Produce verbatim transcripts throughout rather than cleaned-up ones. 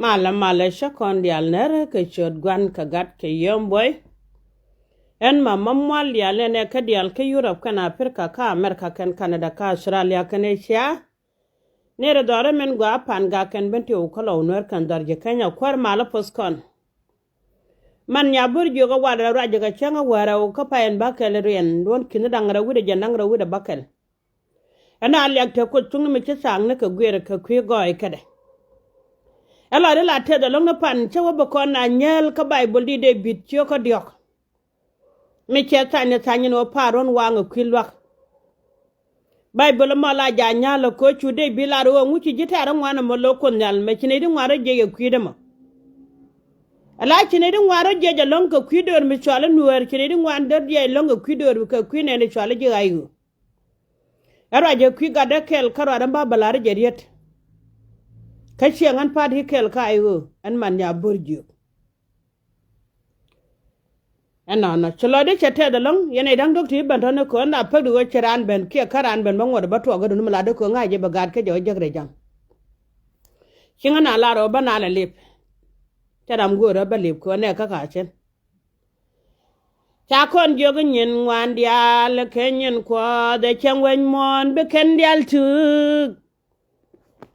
Malɛ malɛ cä kɔn diaal nɛrɛ kɛ ciöt Gua̱n kɛ Gat kɛ Yio̱o̱m Buɔy. Ɛn ma ma mual diaal nɛnɛ kä diaal kä Yurop kɛn Aprika kä Amerika kɛn Kanada kä Australia kɛn Asia. Nɛrɛ dhɔrɛ min gɔaa pan gak kɛn ben ti wä kä Lɔw Nuɛr kɛn dhɔr ji̱ Kenya kuäär malä poth kɔn. Man nya bur jiök a wal rɛ ruac jɛ kɛ cäŋ a wärɛ wä kä pay ɛn bäkɛl riɛn duɔ̱n ki̱n da̱ŋ rɛ wi̱cdɛ jɛn da̱ŋ rɛ wi̱cdɛ bäkɛl. Ɛn a liak te Kuoth cuŋni mi ci thaakni kɛ guiɛɛr kɛ kui̱ gɔɔy kädɛ. Ɛ lɔcdä la tɛth ɛlɔ̱ŋ ni pan cä wä bi kɔn a nyääl kä Bayböl di Dee-bid ciökä diɔ̱k. Mi cɛ thany ni thany ni wä pa̱a̱r ruɔ̱n waŋ ɛ kui̱ lua̱k. Bayböl ɛmɔ la ja̱ nyääl ɛ köö cu Dee-bid lar ɣöö ŋuci ji̱ tɛ̈r ŋuan ɛmɔ lo̱k Kuoth Nhial mɛ ci nɛy ti ŋuan rɔ jiɛc ɛ kui̱dɛ mɔ. Ala ci nɛy ti ŋuan rɔ jiɛc ɛlɔ̱ŋ kɛ kui̱ döör mi cɔal i̱ Nuäär, ci nɛy ti ŋuan dör jiɛc ɛlɔ̱ŋ kɛ kui̱ döör kɛ kui̱ nɛɛni cɔal i̱ ji̱ ɣa̱c ɣöö. Ɛ ruac ɛ kui̱ gatdä kɛl kä ruac ɛn ba bɛ la̱r jɛ riet. Kä ciɛŋ ɛn pa̱t i̱ kɛl kä i̱ ɣöö ɛn man nya bo̱r jiök. Ɛnɔnɔ ci lɔcdä cɛ tɛth ɛlɔ̱ŋ yɛn ɛ da̱ŋ dɔ̱k ti ben tɔ̱ni kɔn a pek di ɣöö ci raan ben kiɛ kä raan ben bä ŋuɔ̱t bä tuɔɔk kä duni mi latdä kɔn ŋa̱c jɛ bɛ gaat kä jɛ ɣöö jäk rɛy ja̱ŋ. Ci ŋä na lar ɣöö bä nal ɛ lip. Cɛ ram göörä bä lip kɔn nɛ kä ka̱cän. Ca kɔn jiök nyin ŋuan diaal kɛ nyin kuɔth ɛ cäŋ wec muɔ̱ɔ̱n bi kɛn diaal tuk.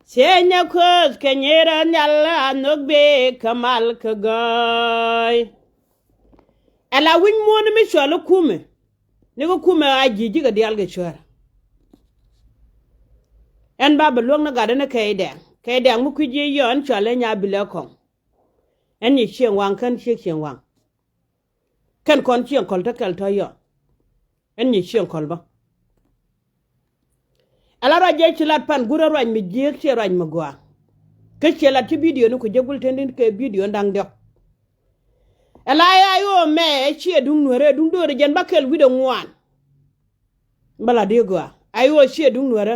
Thiecnyɛ kuäth kɛ nyirä nhial a nhök bek kɛ mal kɛ gɔɔy. Ɛla wi̱c muɔ̱ɔ̱n mi cual i̱ kumɛ ni kä kumɛ a ji̱ ji̱ kɛ diaal kɛ cuäär. Ɛn ba bi luäk ni gatdä ni kɛy dɛŋ kɛy dɛŋ mi kui̱ ji̱ yɔn cual i̱ nya bilɛ kɔŋ. Ɛn nyi cieŋ waŋ kän ciek cieŋ waŋ. Kɛn kɔn cieŋ kɔl te kɛl tɔ̱ yɔ. Ɛn nyi cieŋ kɔl bä. Ala ruac jɛ ci lat pan gurä ruac mi jiek ciɛ ruac mi gɔaa. Kä ciɛ lat ci bidio ni ku jɛ gul tendin kɛ bidio da̱ŋ diɔ̱k. Ala ya yo mɛ ciɛ duŋ nuɛrɛ duŋ do̱ri jɛn ba kɛl wi̱dɛ ŋuan. Bä la di gɔaa a yo ciɛ duŋ nuɛrɛ.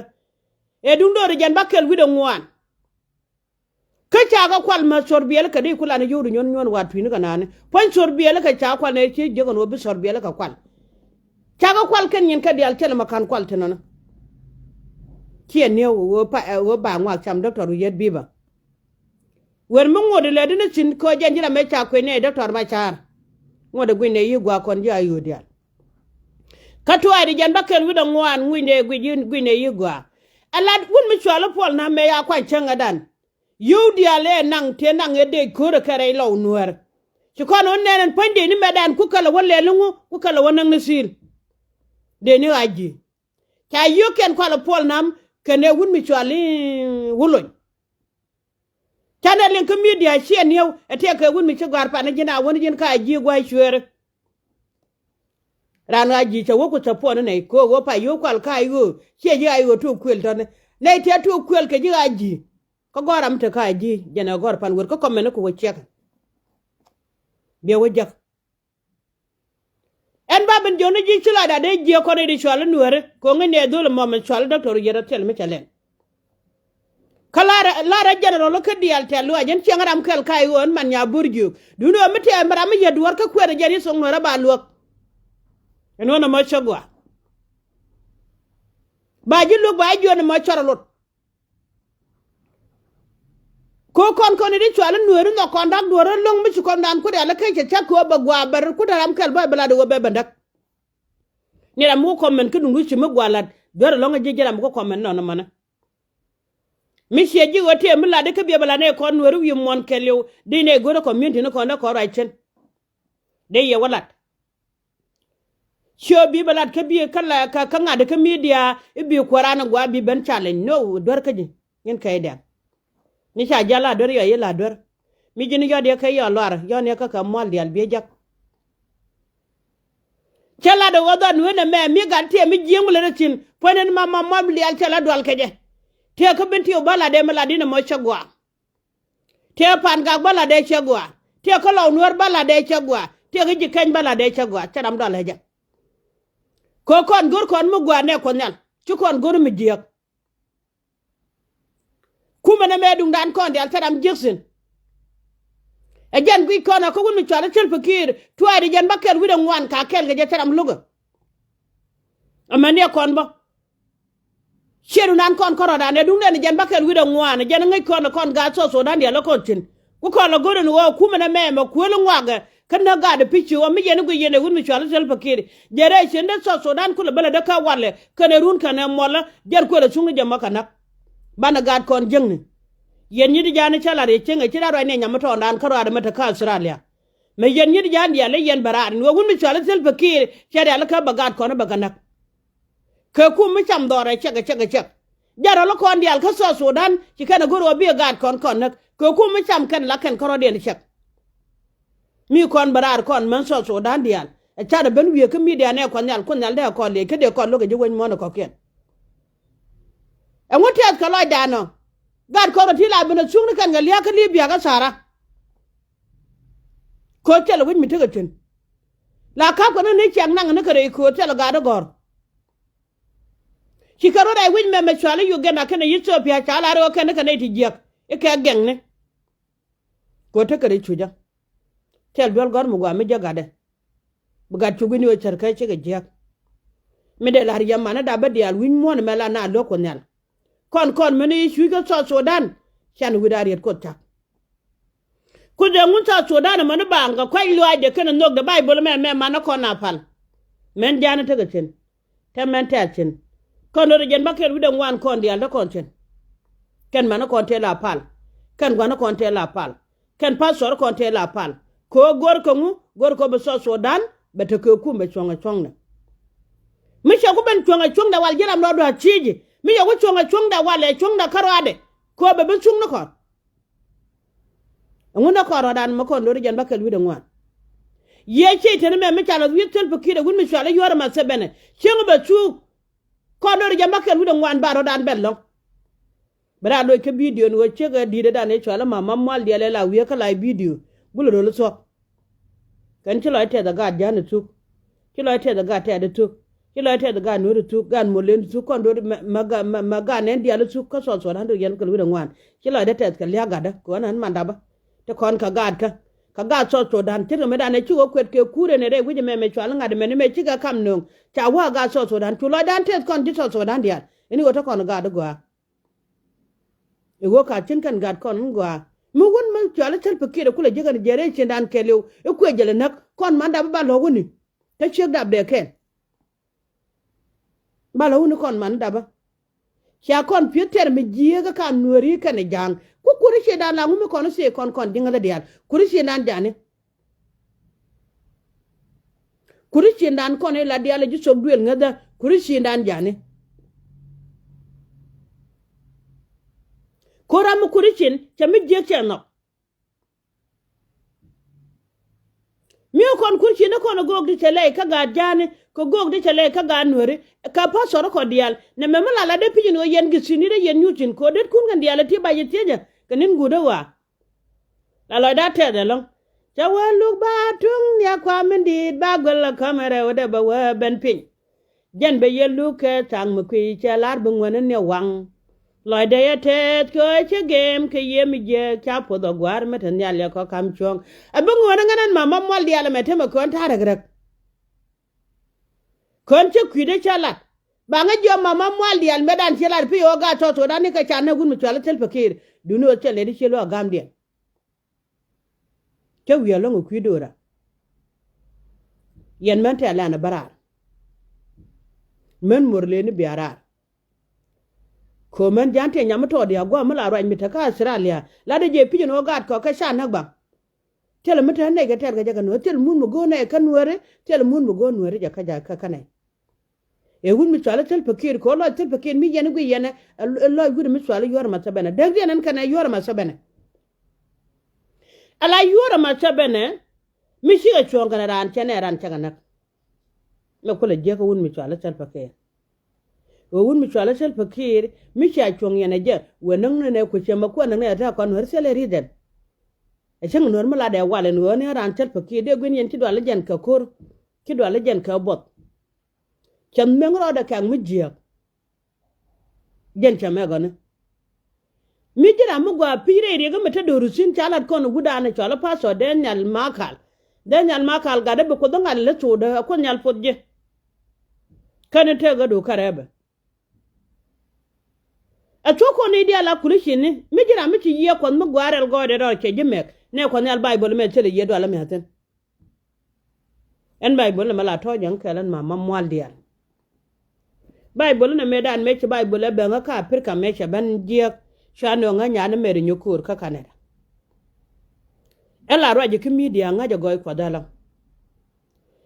Ɛ duŋ do̱ri jɛn ba kɛl wi̱dɛ ŋuan. Kä ca kɛ kual mä thor biɛl kɛ di kulan yio̱w di nyuɔn nyuɔn wa tui̱ni kɛ nani puɔ̱ny thor biɛl kɛ ca kual nɛ ci jiäk ɛn wä bi thor biɛl kɛ kual. Ca kɛ kual kɛn nyin kɛ diaal thilɛ ma ka̱n kual ti nɔnɔ. Ciɛ niɛ wä pa wä ba ŋuak cam dɔktɔr wi̱i̱ yet bi̱i̱ bä. Wer mi ŋot ilɛ di ni thi̱n kɛ jɛn ji̱ ram mɛ ca kuec nɛ dɔktɔr ma ca̱a̱r. Ŋot ɛ gui̱ny nɛ yi̱ gua̱a̱k kɔn ji̱ a yio̱o̱ diaal. Kä tuaacdi jɛn bä kɛl wi̱cdɛ ŋuan ŋui̱cdɛ guic gui̱cdɛ yi̱ gɔaa. Ɛ lat wun mi cual i̱ puɔl na mɛ ya kuany cäŋädan. Yio̱w diaal ëë naŋ tëë naŋ ëë dee köörä kɛ rɛy lɔw nuäär. Ci kɔn ɣän nɛn ɛn puɔ̱nydeni mɛtdan ku kälɛ wä lɛl ni ŋu ku kälɛ wä näk ni thi̱i̱l. Dee ni ɣa̱c ji̱ ca yio̱o̱kiɛn kualɛ puɔl nam kɛn ëë wun mi cual i̱ wä lony. Canɛ liŋ kä midia ciɛ niɛw ɛ tiɛɛkɛ wut mi ci gɔ̱a̱r pan ji̱n a wän ji̱n ka ji̱ gua̱a̱c cueeri. Raan ɣaa ji̱ cɛ wä ku thäpuɔn nɛy kɛ ɣöö pa yio̱w kual ka i̱ ɣöö ciɛ ji̱ ɣaa i̱ ɣöö tuɔɔk kuël tɔ̱ni nɛy tiɛ tuɔɔk kuël kɛ ji̱ ɣaa ji̱. Kä gɔ̱a̱r ram te ka ji̱ jɛn ɛ gɔ̱a̱r pan wër kä kɔmɛn ku wä ciɛk. Biɛ wä jäk. Ɛn ba ben jiɔni ji̱ ci lɔcda dee jiɛ kɔn i̱ di cual i̱ nueeri ko̱ŋi ni ɛ dhol ɛmɔ min cual i̱ dɔktor yet rɔ thil mi cɛ lɛn. Kä larɛ larɛ jɛnɛrɔl kä diaal tɛ̈th luaac ɛn ciɛŋ ram kɛl ka i̱ ɣöö ɛn man nya bo̱r jiök duundɛ ɣöö mi tɛ̈ mi ram mi yɛ duɔ̱ɔ̱r kä kuɛɛr ɛ jɛn i̱ thok nueerä ba luäk. Ɛn ɣöö nɔmɔ cä gɔaa ba ji̱ luäk ba ji̱ jiöön ɛmɔ cɔr ɛ lot. Kɛ ɣöö kɔn kɔn i̱ di cual i̱ nueeri nhɔk kɔn da̱k duɔ̱ɔ̱r i̱ lo̱ŋ mi ci kɔn dan ku rial i̱ kecɛ cä kɛ ɣöö bɛ gua̱a̱ bɛ rɛl ku te ram kɛl bä i̱ bɛ lat i̱ ɣöö bɛ bɛ näk. Ni ram mi kä kɔmɛn kä duŋdu ci mi gua̱a̱ lat duer ɛlɔ̱ŋ ɛ ji̱ ji̱ ram mi kä kɔmɛn nɔnɔ mänä. Mi ciɛ ji̱ ɣöö tëë mi lat i̱ kä biɛ bɛ lat nɛy kɔn nueeri wi̱i̱ muɔ̱ɔ̱n kɛɛliw di nɛy go̱rä community ni kɔn dee kɔn ruac cin. Dee yɛ wä lat. Ciö bi bɛ lat kä bi kä la kä ŋa̱t kä midia i̱ bi kuäran i̱ gua̱a̱ bi ben challenge no duer kä ji̱. Ŋin kɛ i̱ dɛŋ ni ca ji̱ a la duer yɔ i̱ la duer. Mi ji̱n yɔt yɛ kɛ yɔ luar yɔn yɛ kä kɛ mual diaal bi jäk. Cɛ lat ɛ ɣöö dhɔn wen ɛmɛ mi gat tiɛ mi ji̱eŋ wulɛ rɛ thi̱n puɔ̱ny ɛn ma ma mual diaal cɛ la dual kɛ jɛ. Tiɛ kä bin tiɛ wä bä lat dee mi lat in ɛmɔ cɛ gua̱a̱. Tiɛ pan gak bä la dee cɛ gɔaa. Tiɛ kä lɔw nuäär bä la dee cɛ gɔaa. Tiɛ kä ji̱ keny bä la dee cɛ gɔaa cɛ ram dɔl ɛ jɛ. Kɛ kɔn go̱r kɔn mi gɔaa nɛ kuɔth nhial ci kɔn go̱r mi jiääk. Kumɛ nɛ mɛ duŋdan kɔn diaal cɛ ram jiäk thi̱n. Ɛ jɛn guic kɔn ɛ kä wun mi cual i̱ thil pikiir tuaacdi jɛn bä kɛl wi̱c ɛ ŋuan ka kɛl kɛ jɛ cɛ ram lo̱kä. Amäni ɛ kɔn bä. Ciɛ duŋdan kɔn kärɔ̱dan ɛ duŋdɛn jɛn bä kɛl wi̱c ɛ ŋuan jɛn ŋäc kɔn ɛ kɔn gaat South Sudan diaal ɛ kɔn thi̱n. Ku kɔn lɛ go̱r ɛn ɣöö kumɛ nɛmɛ mɛ kuël ŋuakɛ kä näk gaat ɛ pi̱ci ɣöö mi yɛn i̱ guic yɛn ɛ wut mi cuali Salva Kiir. Jɛn rɛy cin dee South Sudan kulɛ bä lɛ dee kä walɛ kɛnɛ run kɛnɛ muɔlä. Jɛn kuël ɛ cuŋni jɛ mɔ kɛ näk. Banɛ gaat kɔn jiäkni. Yɛn nyi̱t ja̱a̱n i̱ cä lat yɛ cieŋ ɛ ci rat ruacni ɛ nyam mi tɔɔndan kä ruaadɛ mi te kä Australia. Mɛ yɛn nyi̱t ja̱a̱n diaal i̱ yɛn bɛ raar ɛn ɣöö wut mi cuali Salva Kiir cɛ rialikä bɛ gaat kɔn i̱ bɛ kɛ näk. Kɛ kum mi cam dhɔrɛ cɛk cɛk cɛk. Jɛn rɔl kɔn diaal kä South Sudan ci kɛn a go̱r ɣöö bi gaat kɔn kɔn näk. Kɛ kum mi cam kɛn la kɛn kärɔ̱diɛn cɛk. Mi kɔn bɛ raar kɔn män South Sudan diaal ɛ canɛ ben wiee kä media nɛ Kuɔth Nhial, Kuoth Nhial dee kɔn liɛc kä dee kɔn lo̱k kɛ ji̱ wec muɔ̱ɔ̱n ɛ kɔ̱kiɛn. Ɛŋu tɛth kɛ lɔcdan ɔ? Gaat kɔn rɔ ti la ben a thuŋni kɛn kɛ lia̱a̱ kä Libya kä Sahara. Kööt thilɛ wi̱c mi tekɛ thi̱n. La ka̱pkɛ ni ni ciaŋ naŋ ni kɛ rɛy kööt thilɛ gaat i̱ gɔ̱r. Ci kɛ rɔ̱ rɛy wi̱c mɛmɛ cuali Uganda kɛnɛ Ethiopia ca la rɛw kɛn ni kɛ nɛy ti jiäk i̱ kɛ gɛŋni. Kööt tekɛ rɛy cucä. Thil duel gɔ̱r mi gɔaa mi jiäk gatdɛ. Bi gat cuk wi̱ni ɣöö cär kä cikɛ jiäk. Mi dee la̱r yɛ man i̱ dap bä diaal wi̱ny muɔ̱ɔ̱n mɛ la na lo̱k Kuɔth Nhial. Kɔn kɔn mɛn i̱ cuc kä South Sudan. Can wi̱i̱ da̱a̱ riet Kuoth cak. Ku dee ŋun South Sudan mɛn i̱ baaŋ kɛ kuac luaacdɛ kɛnɛ nhökdɛ Baibol mɛ mɛ man i̱ kɔn a pal. Mɛn ja̱a̱n i̱ tekɛ thi̱n. Te mɛn tɛth thi̱n. Kɔn do̱r jɛn bä kɛl wi̱cdɛ ŋuan kɔn diaal te kɔn thi̱n. Kɛn man i̱ kɔn tëë la pal. Kɛn gua̱n i̱ kɔn tëë la pal. Kɛn pastor kɔn tëë la pal. Kɛ ɣöö go̱r kɛ ŋu, go̱r kɛ ɣöö bi South Sudan bɛ te kɛ kum bɛ cuɔ̱ŋ ɛ cuɔ̱ŋdɛ. Mi cɛ ku ben cuɔ̱ŋ ɛ cuɔ̱ŋdɛ wal ji̱ ram rɔɔdu a thieci. Mi cɛ ku cuɔ̱ŋ ɛ cuɔ̱ŋdɛ wal ɛ cuɔ̱ŋdɛ kärɔaadɛ. Kɛ ɣöö bɛ ben cuŋ ni kɔn. Ɛŋu ni kɔn rɔɔdan mɛ kɔn do̱r jɛn bä kɛl wi̱cdɛ ŋuan. Yiëë ciey teni mɛ mi ca lɔ wi̱i̱ thil pikir ɛ wi̱n mi cual i̱ yuɔ̱r ɛmɛ thil bɛnɛ. Cieŋ bɛ thuk. Kɔn do̱r jɛn bä kɛl wi̱cdɛ ŋuan ba rɔɔdan bɛl lɔ̱ŋ. Bɛ raa loc kä bidio ni ɣöö ciek ɛ di̱i̱t ɛ dan ëë cual ɛ mama mual diɛl ɛ la wiee kä la bidio. Gulɛ röl thuɔ̱k. Kɛn ci lɔc tɛth ɛ gaat ja̱a̱n ɛ thuk. Ci lɔc tɛth ɛ gaat tɛth ɛ thuk. Ci lɔc tɛth ɛ gaat nueer ɛ thuk, gaat muɔl len ɛ thuk, kɔn do̱r mɛ, mɛ, mɛ, mɛ gaat nɛn diaal ɛ thuk kä South Sudan do̱r yɛn kɛ luut ɛ ŋuan. Ci lɔc dee tɛth kɛ lia̱a̱ gatdä kɛ ɣän ɣän mandapä. Ti kɔn kɛ gaat kä. Kɛ gaat South Sudan, ce̱tkɛ mëë dan ɛ ci ɣöö kuɛt kɛ kuur ɛn ɛ rɛy wi̱c ɛmɛ mɛ cual ŋa̱t ɛmɛn ɛmɛ cikɛ kam nööŋ. Ca wa̱a̱ gaat South Sudan, cu lɔcdan tɛth kɔn ji̱ South Sudan diaal. Ɛn i̱ ɣöö te kɔn gaat i̱ gɔaa. I̱ ɣöö ka cin kɛn gat kɔn in gɔaa. Mi wun mi cual i̱ Salva Kiir kulɛ jiäk ɛn jiɛɛr i̱ cindan kɛɛliw i̱ kuëë jɛl i̱ näk kɔn man dap i̱ ba lɔ̱k wuni. Kä ciek dap dee kɛn. Ba lɔ̱k wuni kɔn man dap i̱. Cia kɔn pi̱eth tɛr mi jiääk i̱ ka nuääri kɛn i̱ ja̱a̱ŋ. Ku kuri cindan la ŋu mi kɔn i̱ thiee kɔn kɔn ji̱ ŋäthä diaal. Kuri cindan jani. Kuri cindan kɔn i̱ la diaal i̱ ji̱ thok duëël ŋäthä, kuri cindan jani. Ko̱r ram mi kuri cin, cɛ mi jiäk cɛ nhɔk. Mi kɔn kuri cin i̱ kɔn i̱ go̱o̱k di cɛ lɛy kä gaat ja̱a̱ni, kɛ go̱o̱k di cɛ lɛy kä gaat nuääri, kɛ pastor kɔ diaal. Nɛ mɛ mi la la dee pi̱c in ɣöö yɛn gi̱thi̱n i̱ dee yɛn nyuur cin ko̱r det kun kɛn diaal i̱ ti ba yɛ thiecä, kɛ ni̱n guut i̱ ɣɔaa. La lɔcda tɛth ɛlɔ̱ŋ. Cä wee luk ba tuŋ nhiak kua̱r min di̱i̱t ba guel la käm ɛ rɛw dee bɛ wee ben piny. Jɛn bɛ yɛ luk kɛ thaŋ mi kui̱ cɛ lar bi ŋuäni ni waŋ. Lɔcdɛ yɛ tɛth kɛ ɣöö cä gem kɛ yiëë mi jiääk ca puɔth ɔ gua̱a̱r mi te nhial yɛ kɔ ka̱m cuɔ̱ɔ̱ŋ. Ɛ bi ŋuäni ŋän ɛn mama mual diaal ɛmɛ temɛ kään ta̱a̱ räk räk. Kään cä kui̱dɛ cä lat. Ba ŋä jiɔam mama mual diaal mëëdan ciɛ lat pi̱i̱ ɣöö gaat tɔ̱ thokdan ni kɛ ca näk wut mi cual i̱ Salva Kiir. Duŋni ɣöö thil lɛt i̱ cië luäk a gam diɛn. Cä wi̱i̱ ɛlɔ̱ŋ ɛ kui̱ do̱ra. Yɛn män tɛ̈ lɛn ɛ bä raar. Män muɔr lëëni bia raar. Kɛ ɣöö män ja̱a̱n tiɛ nyam mi tɔɔt diaal gua̱a̱m mi la ruac mi te kä Australia. Lat ɛ jɛ pi̱c ɛn ɣöö gaat kɔ kɛ ca näk ba. Thilɛ mi te nɛy kɛ tɛ̈r kɛ jɛ kɛ nuääri, thilɛ mun mi go̱o̱r nɛy kä nuääri, thilɛ mun mi go̱o̱r nuääri jɛ kä jɛ kä kä nɛy. Ɛ wut mi cual i̱ Salva Kiir, kɛ ɣöö lɔc Salva Kiir mi yɛn i̱ guic yɛn ɛ, ɛ lɔc wut mi cual i̱ Yoweri Museveni. Däkdiɛn ɛn kɛnɛ Yoweri Museveni. Ala Yoweri Museveni, mi cikɛ cuɔ̱ɔ̱ŋ kɛnɛ raan cɛ nɛ raan cɛ kɛ näk. Mɛ kulɛ jiäk ɛ wut mi cual i̱ Salva Kiir. Ɛ wut mi cual i̱ Salva Kiir, mi cia cuɔ̱ŋ yɛn ɛ jɛ, wee näk ni nɛ kui̱ cɛ mɛ kuɛ näk ni ɛ te kɔn wee thilɛ ri̱th ɛn. Ɛ cäŋ nuäär mi lat ɛ wal ɛn ɣöö ni raan Salva Kiir dee gui̱n yɛn ci dual i̱ jɛn kɛ ko̱r, ci dual i̱ jɛn kɛ buɔth. Cɛ mɛŋ rɔɔdɛ kɛ̈k mi jiääk. Jɛn cɛ mɛ gɔni. Mi ji̱ ram mi gɔaa pi̱c rɛy riɛk mi te do̱r thi̱n ca lat kɔn wutdan cɔal i̱ Pastor Daniel Makal. Daniel Makal gatdä bi Kuoth i̱ ŋa̱l i̱ thokdä ɛ Kuoth Nhial puɔth ji̱. Kɛn i̱ tëëk ɣä do̱r kärɛpɛ. Ɛ thuɔ̱k kɔn i̱ diaal a kuli cini mi ji̱ ram mi ci Yiëë Kuɔth mi gɔaa rɛl gɔɔydɛ rɔ cɛ ji̱ mɛk. Nɛ Kuɔth Nhial Baibol mɛ thilɛ yiëë dualä mi a thi̱n. Ɛn Baibol nɛ mɛ la tɔ̱ jɛn kɛl ɛn ma ma mual diaal. Baibol nɛ mɛ dan mɛ ci Baibol ɛ bɛŋä kä Aprika mɛ cɛ ben jiɛk. Cua nööŋä nyan mɛ ri nyɔk ko̱o̱r kä Kanada. Ɛn la ruac kä midia ŋa̱c ɛ gɔɔy Kuɔth ɛlɔ̱ŋ.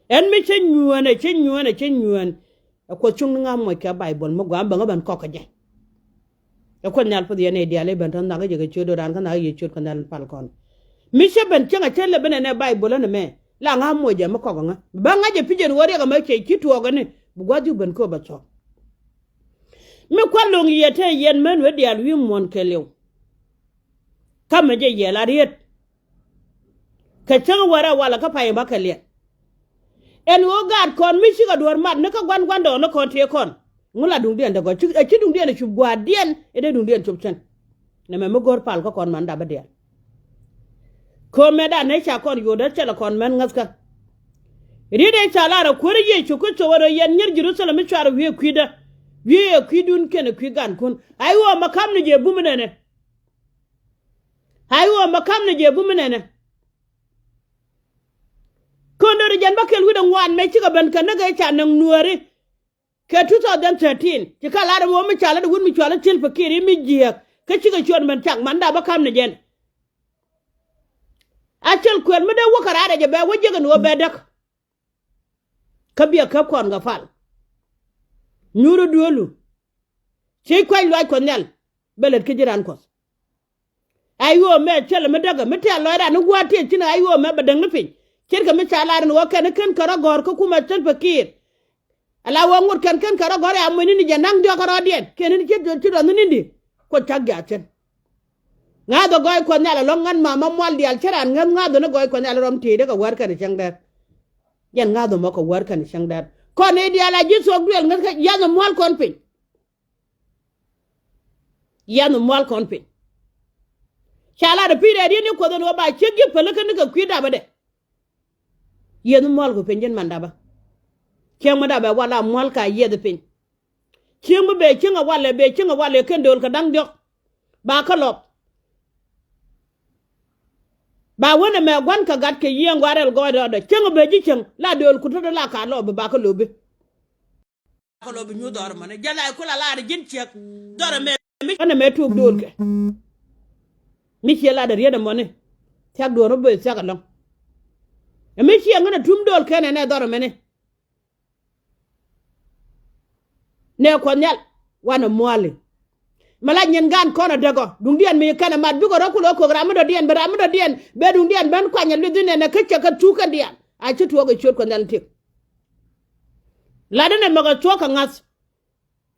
Ɛn mi cä nyuään ɛ cä nyuään ɛ cä nyuään. Ɛ Kuoth cuŋ ni ŋa̱ muɔc kɛ Baibol mi gua̱a̱m bɛ ŋä ben kɔk kɛ jɛ. Ɛ Kuoth Nhial puɔth yɛn ɛ diaal i̱ ben tɔ̱ nhak jɛ kɛ ciöt do̱ran kä nhak jɛ ciöt kɛ Nhial pal kɔn. Mi cä ben cäŋ ɛ cä lɛ ben ɛn ɛ Baibol ɛn ɛmɛ la ŋa̱ muɔc jɛ mi kɔk ɛ ŋä bä ŋa̱ jɛ pi̱c ɛn wä riɛk ɛmɛ cɛ ci tuɔɔk ɛn i̱ bi gua̱th yuk ben kööp ɛ thuɔ̱k. Mi kua̱r lo̱ŋ yiëë te yɛn män wee diaal wi̱i̱ muɔ̱n kɛɛliw. Kä mɛ jɛ yɛl a riet. Kɛ cäŋ wärä walɛ kä pay in bä kɛ liɛl. Ɛn ɣöö gaat kɔn mi cikɛ duɔ̱ɔ̱r mat ni kä gua̱n gua̱ndɔɔŋni kɔn tëë kɔn. Ŋu la duŋdiɛn te gɔ̱r ci ɛ ci duŋdiɛn ɛ cup gua̱a̱r diɛn ɛ dee duŋdiɛn cop cän. Nɛmɛ mi go̱r pal kä kɔn man dapä diaal. Köömɛ dan nɛ ca kɔn yotdä cɛlɛ kɔn mɛn ŋäthkä. Riet ëë ca lar ɛ kuäärä Yecu Kritho ɣöö rɔ yɛn nyier Jerusalem mi cuarɛ wi̱i̱ ɛ kui̱dä. Wi̱i̱ ɛ kui̱dun kɛnɛ kui̱ gankun. Ay ɣöö mɛ ka̱m ni jɛ bum nɛnɛ. Ay ɣöö mɛ ka̱m ni jɛ bum nɛnɛ. Kön döri jɛn bä kɛl wi̱cdɛ ŋuan mɛ cikɛ ben kɛ näk ëë ca näk nuääri. Kɛ two thousand thirteen ci ka lar ɛmɛ wä mi ca lät wut mi cɔal i̱ Salva Kiir i̱ mi jiääk kä cikɛ cuɔt mɛn cak man dapä ka̱m ni jɛn. A cäl kuɛl mi dee wä kɛ raadɛ jɛ bɛ wä jiäk ɛn ɣöö bɛ däk. Kä biɛ käp kɔn kɛ pal. Nyuur i̱ duelu. Ci kuac luaac Kuɔth Nhial bɛ lät kä ji̱ raan Kuɔth. Ay ɣöö mɛ thilɛ mi däkä mi tɛ̈r lɔcdan ni gua̱a̱th tëë ci ni ay ɣöö mɛ bɛ däŋni piny. Ce̱tkɛ mi ca lar ɛn ɣöö kɛn kän kärɔ̱ gɔ̱r kä kumɛ Salva Kiir. Ala ɣöö ŋot kɛn kän kärɔ̱ gɔ̱r ya mucni ni jɛ naŋ diɔ̱k kärɔ̱diɛn kɛn ni ci ci dɔ̱ŋ ni ni̱n di. Kuoth cak jaathin. Ŋa̱th ɛ gɔɔy Kuɔth Nhial ɛlɔ̱ŋ ŋän ma ma mual diaal ci raan ŋäth ŋa̱th ɛ ni gɔɔy Kuɔth Nhial rɔm tëëdɛ kɛ wäär kɛn cäŋ dɛr. Jɛn ŋa̱th ɛ mɔ kɛ wäär kɛn cäŋ dɛr kɔn ëë diaal a ji̱ thuɔ̱k duël ŋäth kä yath ɛ mual kɔn piny. Yiɛn mual kɔn piny. Ca lat ɛ pi̱i̱ rɛɛt yɛn i̱ Kuoth ɛn ɣöö ba ciek ji̱ pälikä ni kɛ kui̱ dapä dɛ. Yiɛn mual kɔ piny ji̱n man dapä. Cieŋ mi dapɛ wal a mual ka yiɛth piny. Cieŋ mi bɛ cieŋ a walɛ bɛ cieŋ a walɛ kɛn do̱l kɛ da̱ŋ diɔ̱k. Ba kä lɔp. Ba wen ɛmɛ gua̱n kɛ gat kɛ yiëë ŋuarɛl gɔɔydɛ ɔdɛ cieŋ a bɛ ji̱ cieŋ la do̱l ku tɔ̱tɔ̱ la ka lɔp bi ba kä lopi. Kɛ lɔ bi nyuth dhɔr mɔni jɛ la kula lar ji̱n ciek. Dhɔr mɛ mi ɛn mɛ tuk dol kɛ. Mi ciɛ lar dɛ riet mɔni. Thiak duɔr mɛ bɛ thiak alɔŋ. Mi ciɛ ŋän a tum dol kɛ nɛ nɛ dhɔr mɛni. Nɛ Kuɔth Nhial wanɛ muali. Mɛ la nyin gan kɔn a däkɔ duŋdiɛn mi kɛn a mat bikɔ rɔ kulɔ kok ram mi dɔ̱diɛn bɛ ram mi dɔ̱diɛn bɛ duŋdiɛn ben kuany a luith inɛnɛ kä cɛ kɛ thuk kɛn diaal. A ci tuɔɔk ɛ ciöt Kuɔth Nhial tiek. Lat inɛ mɛk a thuɔ̱k kɛ ŋa̱th.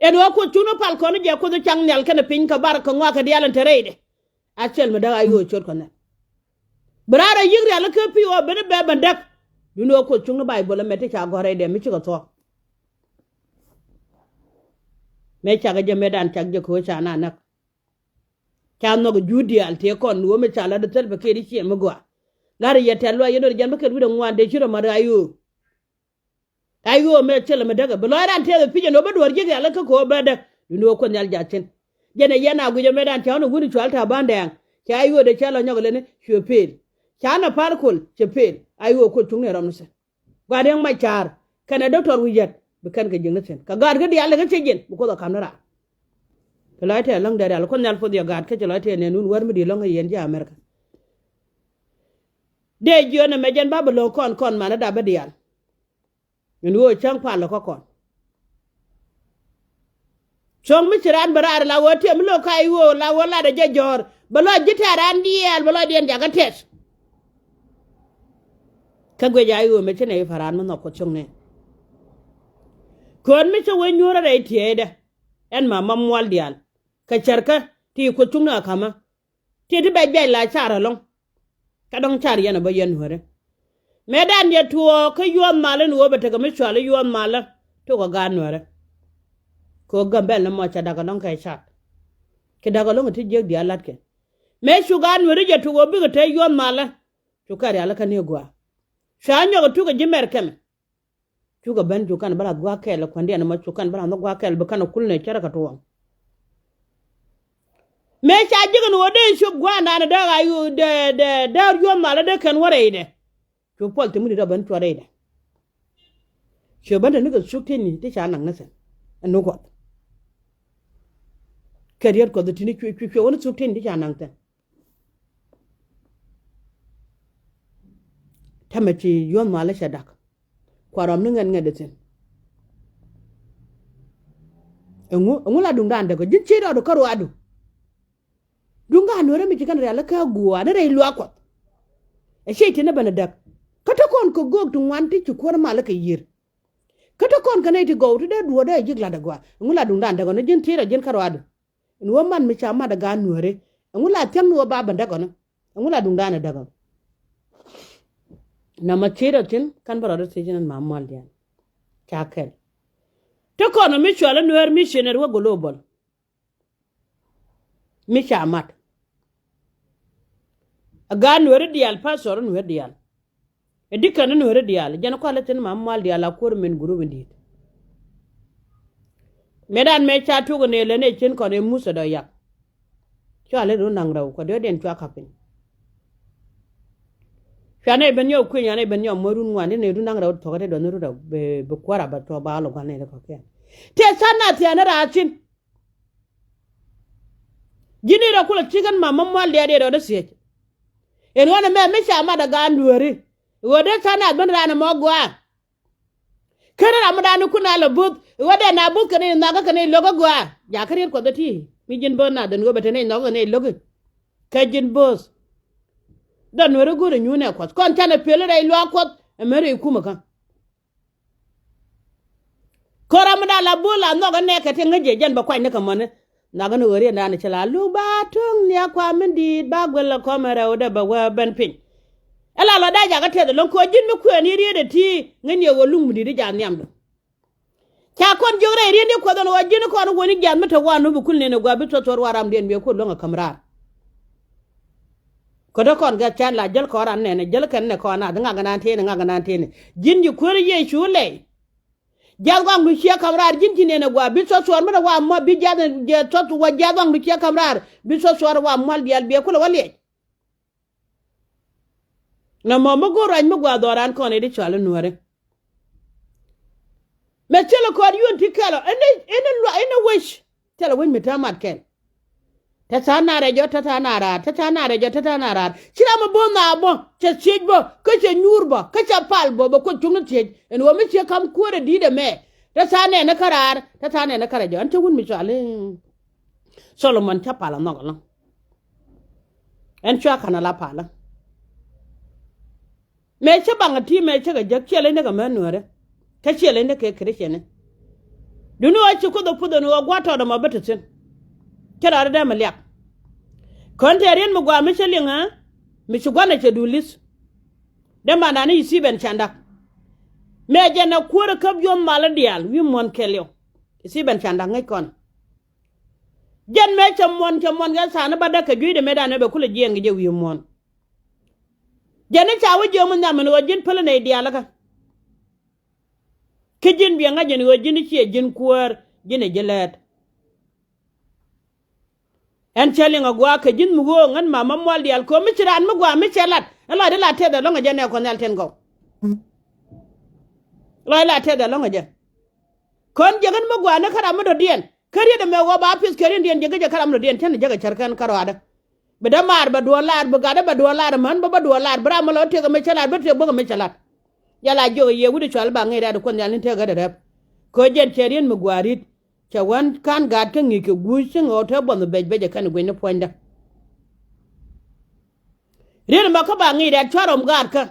Ɛn ɣöö Kuoth cuŋni pal kɔn jɛ Kuoth caŋ nhial kɛnɛ piny kɛ bar kɛ ŋɔak kɛ diaal ɛn te rɛydɛ. A cɛl mi däk a ɣöö ciöt Kuɔth Nhial. Bi raar a yi̱k rial kä pi̱i̱ ɣöö ben bɛ ben däk. Duundɛ ɣöö Kuoth cuŋni Bayböl ɛmɛ ti ca gɔ̱r rɛydɛ mi cikɛ thuɔ̱k. Mëë cakɛ jɛ mëëdan cak jɛ kɛ ɣöö ca na näk. Ca nhɔk juut diaal tëë kɔn ɣöö mi ca lat thil bɛ kiɛ di ciɛ mi gɔaa. Lar yɛ tɛ̈th luaac yɛn ɣöö jɛn bä kɛt wi̱cdɛ ŋuan dee ci rɔ mat a ɣöö. Ay ɣöö mɛ thilɛ mi däkɛ bi lɔc ran tɛth ɛ pi̱c ɛn ɣöö bä duɔ̱ɔ̱r jiäk rial kä ko̱o̱p bä däk. Duundɛ ɣöö Kuoth Nhial ja̱ thi̱n. Jɛn ɛ yɛn a guic ɛmɛ dan ca ɣän ɛ wun cual ta̱a̱ ba̱a̱n dɛɛŋ. Ca ay ɣöö dee cä lɔ nyɔk ɛ leni cuɛ pëël. Ca na pa̱a̱r kol cɛ pëël. Ay ɣöö Kuoth cuŋni ɛ rɔm ni thi̱n. Gua̱n riäŋ mac ca̱a̱r kɛnɛ dɔ̱ktɔr wi̱c yɛt bi kɛn kɛ jiäk ni thi̱n kɛ gaatkä diaal ɛ kä cɛ jiɛn bi Kuoth ɛ ka̱m ni raar. Kɛ lɔc tɛth läŋ dee rial Kuoth Nhial puɔth yɛ gaatkä cɛ lɔc tɛth nɛn wun wär mi di̱i̱t lɔ̱ŋ ɛ yɛn ji̱ America. Dee jiön ɛmɛ jɛn ba bi lo̱o̱k kɔn kɔn man ɛ dap bä diaal. Ɛn ɣöö cäŋ pal kä kɔn. Cuɔ̱ŋ mi ci raan bɛ raar la ɣöö tiɛm mi lo̱k ka i̱ ɣöö la ɣöö latdɛ jɛ jɔ̱ɔ̱r bɛ lɔc ji̱ tɛ̈r raan diɛɛl bɛ lɔcdiɛn jakä tɛth. Kä guic a i̱ ɣöö mɛ ci nɛ i̱ pa̱ raan mi nhɔk Kuɔth cuɔ̱ŋni. Köön mi cä wee nyuurä rɛy tiɛɛcdä ɛn ma ma mual diaal kɛ cärkä ti Kuɔth cuŋni a ka̱mä. Ti ti bɛc bɛc la car ɛlɔ̱ŋ. Kä dɔ̱ŋ car yɛn ɛ bä yɛn nuääri. Mëëdan yɛ tuɔɔk kä yuɔth malä ni ɣöö bɛ tekɛ mi cual i̱ yuɔth malä. Tokɛ gaat nuääri. Kɛ ɣöö Gambɛl ni mɔ cɛ da̱k ɛlɔ̱ŋ kɛ car. Ci da̱k ɛlɔ̱ŋ ti jiäk diaal la̱tkɛ. Mëë cu gaat nuääri jɛ tok ɣöö bikɛ te yuɔth malä. Cu kɛ rialikä ni gɔaa. Cua nyɔk ɛ tukɛ ji̱ mɛr kɛmɛ. Cukɛ ben cu kɛn bä lath gua̱a̱k kɛɛl ɛ kuändiɛn ɛmɔ cu kɛn bä lath nhɔk gua̱a̱k kɛɛl bi kɛn ɛ kul nɛ cärɛ kɛ tuɔɔŋ. Mëë ca ji̱k ɛn ɣöö dee cop gua̱a̱ndan ɛ dee ɣa̱c ɣöö dee dee dee yuɔ̱th malä dee kɛn wä rɛydɛ. Cu puɔl ti mi di̱t ɔ ben cuɔt rɛydɛ. Cu ben te ni kɛ thuk teni ti ca naŋ ni thi̱n. Ɛn ni kuɔth kɛ riet kuɔth ti ni cuɛ cuɛ cuɛ wä ni thuk teni ti ca naŋ thi̱n. Täämɛ ci yuɔ̱th malä cɛ da̱k. Kua rɔm ni ŋɛt ŋɛt di thi̱n. Ɛŋu ɛŋu la duŋdan däk ɔ ji̱n ci rɔɔdu kä ruaadu. Duŋdan nuɔ̱rä mi ci kɛn rial kä gua̱a̱ ni rɛy luaak kuɔth. Ɛ ciɛ ti ni ben ɛ däk. Kä te kɔn kɛ göök ti ŋuan ti ci kuäär malä kɛ yiër. Kä te kɔn kɛ nɛy ti gɔw ti dee duɔ̱ɔ̱r dee ji̱k la̱t ɛ gɔaa. Ɛŋu la duŋdan däk ɔ ni ji̱n ti rɔ ji̱n kä ruaadu. Ɛn ɣöö man mi ca mat ɛ gaat nuääri. Ɛŋu la thiäŋ ni ɣöö ba ben däk ɔ ni. Ɛŋu la duŋdan ɛ däk ɔ. Nɔmɔ thiec rɔ thi̱n kän bä rɔ dee thiec ni ma mual diaal. Ca kɛl. Te kɔn ɔ mi cual i̱ nueer missionary wä global. Mi ca mat. A gaat nueeri diaal, pastor nueeri diaal. Ɛ dikɛn nueeri diaal jɛn kualɛ thin ma mual diaal a kuäär min group in di̱i̱t. Mëë dan mëë ca tuk in ëë län ëë cin kɔn ëë muthɛ dɔ yak. Cua lät run naŋ rɛw kɛ dee diɛn cua ka̱p piny. Cua nɛy ben nyɔk kui̱ny, cua nɛy ben nyɔk moc run ŋuan, ti nɛy run naŋ rɛw thuɔ̱k ti dɔ̱ŋ run rɛw bɛ, bɛ kuäär a bɛ thuɔ̱k ba lɔ gua̱n nɛy ti kɔ̱kiɛn. Tëë tha̱a̱ŋ nath thia̱a̱n ni raar thi̱n. Ji̱n i̱ rɔ kulɛ cikɛn ma ma mual diaal i̱ rɔ ni thiec. Ɛn ɣöö ni mɛ mi ca mat a gaan dueeri. Ɣöö dee tha̱a̱ŋ nath ben raan ɛmɔ gɔaa. Ken ram mi daan ni kun a lɛ bo̱th ɣöö dee na bo̱th kɛn i̱ nhɔakä kɛn i̱ lo̱k a gɔaa. Jakä riet kuɔth ɛ ti mi ji̱n bo̱th nath ɛn ɣöö bɛ te ni nhɔakä kɛn i̱ lo̱k. Kɛ ji̱n bo̱th. Dɔn nueeri go̱o̱rɛ nyuun ɛ kuɔth kɔn canɛ piɛli rɛy luaak kuɔth. Ɛmɛ rɛy kumɛ kä. Kora mi da la bul la nhɔk inɛ kɛ ti ŋäc jɛ jɛn bɛ kuany ni kɛ mɔni. Nhɔk in ɣöö riɛn dan ci la luk ba tuŋ niak kua min di̱i̱t ba guel la kɔmɛ rɛw dee bɛ wee ben piny. Ɛ la lɔ da jakä tɛth ɛlɔŋ kɛ ɣöö ji̱n mi kuɛɛni riet ɛ ti ŋäc ni ɛ ɣöö luŋ mi di̱i̱t i̱ ja nhiamdu. Ca kɔn jiök rɛy riet ni kuɔth ɛn ɣöö ji̱n kɔn wä ni jiath mi te wa nup ikul nɛn ɛ gua bi thuɔth thuɔr wa ramdiɛn biɛ kuot luäŋ ɛ käm raar. Kä te kɔn gɛth can la jäl kɔn ran nɛnɛ jäl kɛn nɛ kɔn nath ŋak nan tëëni ŋak nan tëëni. Ji̱n ji̱ kuäär Yecu lɛy. Jiath waŋdu ciɛ ka̱m raar ji̱n ci nɛnɛ gua bi thuɔth thuɔr mi te wa mɔ bi jiath jiɛ thuɔth wa jiath waŋdu ciɛ ka̱m raar bi thuɔth thuɔr wa mual diaal biɛ kulɛ wä liɛc. Nɔmɔ mi go̱o̱r ruac mi gua dhɔran kɔn i̱ di cual i̱ nuääri. Mɛ thilɛ kɔɔr yun ti kɛl ɔ ɛn ni ɛn ni luac ɛn ni wec. Thilɛ wec mi te mat kɛl. Te tha̱a̱ŋ na rɛc ɔ te tha̱a̱ŋ na raar te tha̱a̱ŋ na rɛc ɔ te tha̱a̱ŋ na raar ci ram mi bo̱o̱th na bä cɛ thiec bä kä cɛ nyuur bä kä cɛ pal bä bɛ kuoth cuŋni thiec ɛn ɣöö mi ciɛ ka̱m kuäärɛ di̱i̱t ɛmɛ. Te tha̱a̱ŋ nɛɛni kä raar te tha̱a̱ŋ nɛɛni kä rɛc ɔ ɛn cä wun mi cual i̱ Solomon cä pal anhɔk ɛlɔ̱ŋ. Ɛn cua ka̱n ala palä. Mëë cä baŋ a ti mëë cä kɛ jäk ciɛ leny ni kɛ män nuäärä. Kä ciɛ leny ni kɛ Christian ni. Duni ɣöö ci kuoth ɛ puth ɛn ɣöö gua̱a̱th tɔɔt ɛmɔ bi te thi̱n. Cä rɔɔdɛ dee mi liak. Kɔn tɛɛr yɛn mi gua̱a̱ mi cä liŋ ɣä mi ci gua̱n ɛ cɛ duul li̱th. Dee mandan ni Stephen Candak. Mëë jɛn ɛ kuäär ɛ käp yuɔ̱th mal i̱ diaal wi̱i̱ muɔ̱n kɛɛliw. Stephen Candak ŋäc kɔn. Jɛn mëë cɛ muɔ̱n cɛ muɔ̱n kɛ tha̱a̱ŋ ni bädäk kɛ juëcdɛ mëëdan ɛ bɛ kulɛ jiɛɛŋ kɛ jɛ wi̱i̱ muɔ̱n. Jɛn ni ca wä jiöm in nhiam in ɣöö ji̱n pälä nɛy diaal kä. Kä ji̱n biɛ ŋa̱c in ɣöö ji̱n ciɛ ji̱n kuäär ji̱n ɛ ji̱ lɛɛt. Ɛn cɛ liŋ a gua̱a̱k kɛ ji̱n mi ɣöö ŋän ma ma mual diaal ko̱ mi ci raan mi gua̱a̱ mi cɛ lat. Ɛ lɔcdɛ la tɛth ɛlɔ̱ŋ ɛ jɛ nɛ kɔn nhial tɛn gɔw. Lɔc la tɛth ɛlɔ̱ŋ ɛ jɛ. Kɔn jiɛk ɣän mi gua̱a̱ ni kä ram mi dɔ̱diɛn. Kä riet ɛmɛ ɣɔw ba pith kɛ riendiɛn jiäkä jɛ kä ram dɔ̱diɛn cän jiäkä cär kɛn kä rɔaadä. Bi dämaar bɛ duɔ̱ɔ̱r laar bi gatdä bɛ duɔ̱ɔ̱r laar män bä bä duɔ̱ɔ̱r laar bi ram mi lɔ tëk ɛmɛ cä laar bä tëk bäk ɛmɛ cä laar. Yɛ la jiök ɛ yɛ wi̱cdɛ cual ba ŋi̱i̱c rɛ̈t ɛ kuoth nhial ni tëk ɣätdɛ rɛp. Kɛ ɣöö jɛn cɛ rien mi gua̱a̱r ri̱t. Cɛ wän ka̱n gaatkä ŋi̱i̱c kɛ guuc cä ŋɔw te buɔth mi bɛc bɛc ɛ kɛn ɛ guic ni puɔ̱nydä. Rien ɛmɔ kä ba ŋi̱i̱c rɛ̈t cua rɔm gaatkä.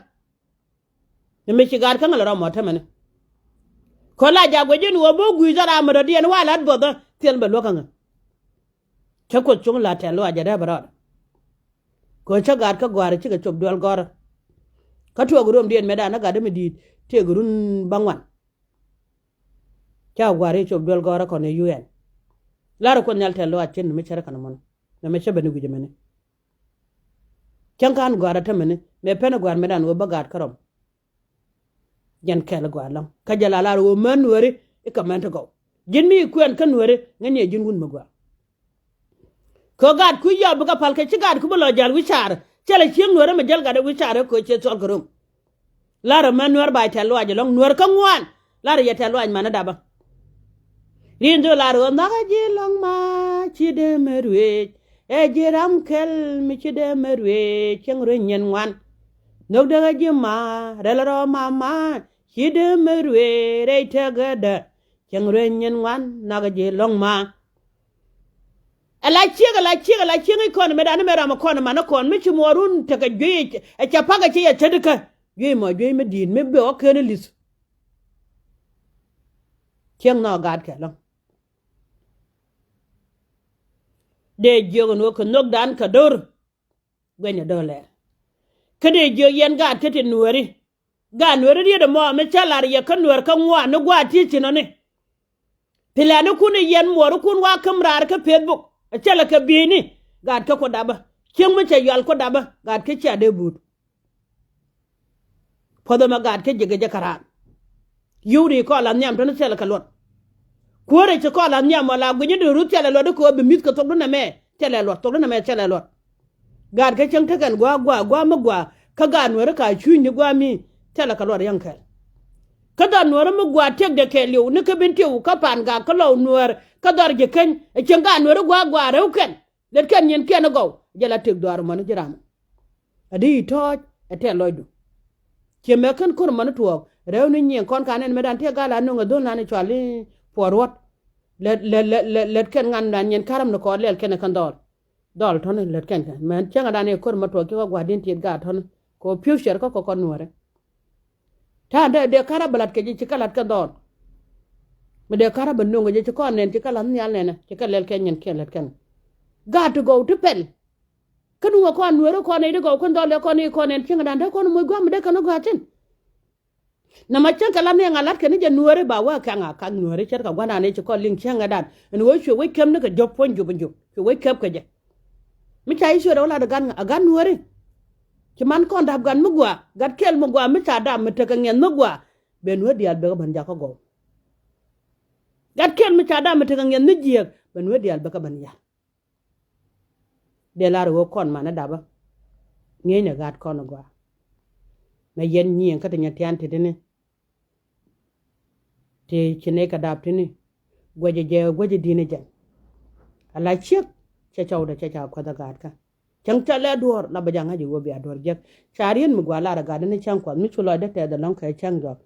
Ni mi ci gaat kä ŋäl rɔm mɔ tämɛni. Kɔ la jak guic in ɣöö bi gui̱i̱c dhɔr a mi dɔ̱diɛn wa la̱t buɔthä thil bɛ luäk kä ŋä. Cä kuoth cuŋ la tɛl luac jɛ dee bɛ rɔɔd. Kɔ cä gaat kä gɔ̱a̱r cikɛ cop duel gɔ̱rä. Kä tuɔɔk ruɔmdiɛn mëëdan ni gatdä mi di̱i̱t tëëk run bäŋuan. Ca gua̱a̱r i̱ cop duel gɔ̱rä kɔn i̱ U N. Lar kuoth nhial tɛl luac cin ni mi cärä kɛn mɔn ni mi cä ben i̱ gui̱c ɛmɛni. Cäŋ ka̱n gɔ̱a̱r ɛ tämɛni mëë pen ɛ gɔ̱a̱r mëëdan ɣöö bä gaat kärɔm. Jɛn kɛl ɛ gɔ̱a̱r lɔ̱ŋ kä jɛ la lar ɣöö män nuääri i̱ kɛ män ti gɔw. Ji̱n mi i̱ kuɛn kä nuääri ŋäcni ɛ ji̱n wun mi gɔaa. Kɛ ɣöö gaat ku yɔp bikɛ pal kɛ ci gaat ku bi lɔ jal wi̱c caarä. Cɛ lɛ cieŋ nuäärä mi jäl gatdä wi̱c caarä kɛ ɣöö ciɛ thuɔl kɛ rom. Larä mɛ nuäär ba tɛ̈th luaac ɛlɔ̱ŋ nuäär kä ŋuan. Larä yɛ tɛ̈th luaac manä dapä. Ri̱n dhol larä ɣöö nhɔkä ji̱ lɔ̱ŋ ma ci dee mɛ ruëëc. Ɛ ji̱ ram kɛl mi ci dee mɛ ruëëc cieŋ ruëëc nyin ŋuan. Nhök dee ɣä ji̱ ma rɛl rɔ ma ma ci dee mɛ ruëëc rɛy tɛ̈kädä. Cieŋ ruëëc nyin ŋuan nhɔkä ji̱ lɔ̱ŋ ma. Ala ciek ala ciek ala ciek i̱ kɔn mëë dan mëë ram kɔn man kɔn mi ci muɔɔrun tekɛ juey. Ɛ ca pak ɛ ci yɛ cädikä juey mɔ juey mi di̱i̱t mi bɛ ɣɔ̱k ken li̱th. Ciek nhɔk gaatkɛ lɔ̱ŋ. Dee jiök ɛn ɣöö kɛ nhök dan kɛ do̱r. Guɛnyɛ do̱r lɛr. Kä dee jiök yɛn gaat kä ti nuääri. Gaat nuääri riet ɛmɔ mi cä lar yɛ kä nuäär kä ŋuan ni gua̱a̱th ti ci nɔni. Pilɛnikun i̱ yɛn muɔɔrikun wa käm raar kä Facebook ɛ cɛ lɛ kɛ bieyni. Gaat kä ku dapä cieŋ mi cɛ yual ku dapä gaat kä cia dee buut. Puɔth ɛmɛ gaat kä ji̱ kɛ jɛ kä raan. Yio̱w ri kɔn la nhiam tɔ̱ni thilɛ kɛ luɔt. Kuäärɛ ci kɔn la nhiam ɔ la gui̱ny in di ruth thilɛ luɔt i̱ kɛ ɣöö bi mi̱th kɛ thokdu nɛmɛ thilɛ luɔt thokdu nɛmɛ thilɛ luɔt. Gaat kä cäŋ tekɛn gua̱a̱ gua̱a̱ gua̱a̱ mi gua̱a̱ kä gaat nuäärä ka cuucni gua̱a̱ mi thilɛ kɛ luɔt riäŋ kɛl. Kä dhɔr nuäärä mi gua̱a̱ tëkdɛ kɛɛliw ni kä bin tiw kä pa̱a̱n gak kä lɔw nuäär kä dhɔr ji̱ käny ɛ cieŋ gaat nuäärä gua̱a̱ gua̱a̱ rɛw kɛn. Lɛt kɛn nyin kiɛn ɛ gɔw jɛ la tëk dhɔaar mɔni ji̱ ram. Adi i̱ tɔ̱ɔ̱c ɛ tɛl lɔcdu. Ciɛ mɛ kän ko̱r mɔni tuɔɔk rɛw ni nyiɛŋ kɔn ka nɛn mɛ dan tiɛ gal a nuŋ ɛ dhol nan i̱ cual i̱ puɔr ruɔt. Lɛt lɛt lɛt lɛt lɛt kɛn ŋan dan nyiɛn ka̱räm ni kɔɔr lɛl kɛn ɛ kän dhɔl. Dhɔl tɔ̱ni lät kɛn kɛ mɛn cäŋɛ dan i̱ ko̱r mɛ tuɔɔk ci wä gua̱di̱n tiet gaat tɔ̱ni. Kɛ ɣöö pi̱w cɛr kä kɔkɔ nuɔ̱ɔ̱rɛ. Ta̱a̱ dee dee ka̱rä bɛ la̱t kɛ ji̱ ci kɛ la̱t kɛ dhɔl. Mi dee ka̱rä bɛ no̱ŋ kɛ ji̱ ci kɔn nɛn ci kɛ la̱t nhial nɛnɛ ci kɛ lɛl kɛ nyin kiɛn lät kɛn. Gaat ti gɔw ti pɛl. Kä nuŋ ɛ kɔn nueeri kɔn nɛy ti gɔw kɛn dhɔl ɛ kɔn i̱ kɔn nɛn cäŋɛ dan dee kɔn moc gua̱a̱m mi dee kɛn ɔ gua̱a̱ thi̱n. Namɔ cäŋ kɛ la nhiɛŋ a la̱t kɛn ni jɛ nuääri ba wä kɛŋ a kak nuääri ce̱tkɛ gua̱ndan ëë ci kɔn liŋ cäŋ ɛ dan ɛn ɣöö cuɛ wec käp ni kɛ jɔ̱p puɔ̱ny jup in jup cuɛ wec käp kɛ jɛ. Mi ca i̱ ciöt ɛ wä lat ɛ gat ŋa ɛ gat nuääri. Ci man kɔn da̱p gat mi gɔaa gat kɛl mi gɔaa mi ca da̱p mi tekɛ ŋiɛth mi gɔaa. Bɛ nuäär diaal bɛ kɛ ben jakä gɔw. Gat kɛl mi ca da̱p mi tekɛ ŋiɛth mi jiääk bɛ nuäär diaal bɛ kɛ ben yal. Dee lar ɣöö kɔn manä dapä ŋi̱eecnɛ gaat kɔn ɛ gɔaa. Mɛ yɛn nyiëëŋ kä ti nyɛ tian ti tini. Ti ci nɛy kɛ dap tini. Guɛcɛ jɛ guɛcɛ di̱n ɛ jɛn. Ala ciek cɛ cɔwdɛ cɛ ca kuäth ɛ gaatkä. Cäŋ ca lɛ duɔ̱ɔ̱r la bɛ ja̱ ŋa̱c i̱ ɣöö bia duɔ̱ɔ̱r jiäk. Ca riet mi gua lar ɛ gaatdä ni cäŋ kuɔth mi cu lɔcdä tɛth ɛlɔ̱ŋ kɛ cäŋ jɔak.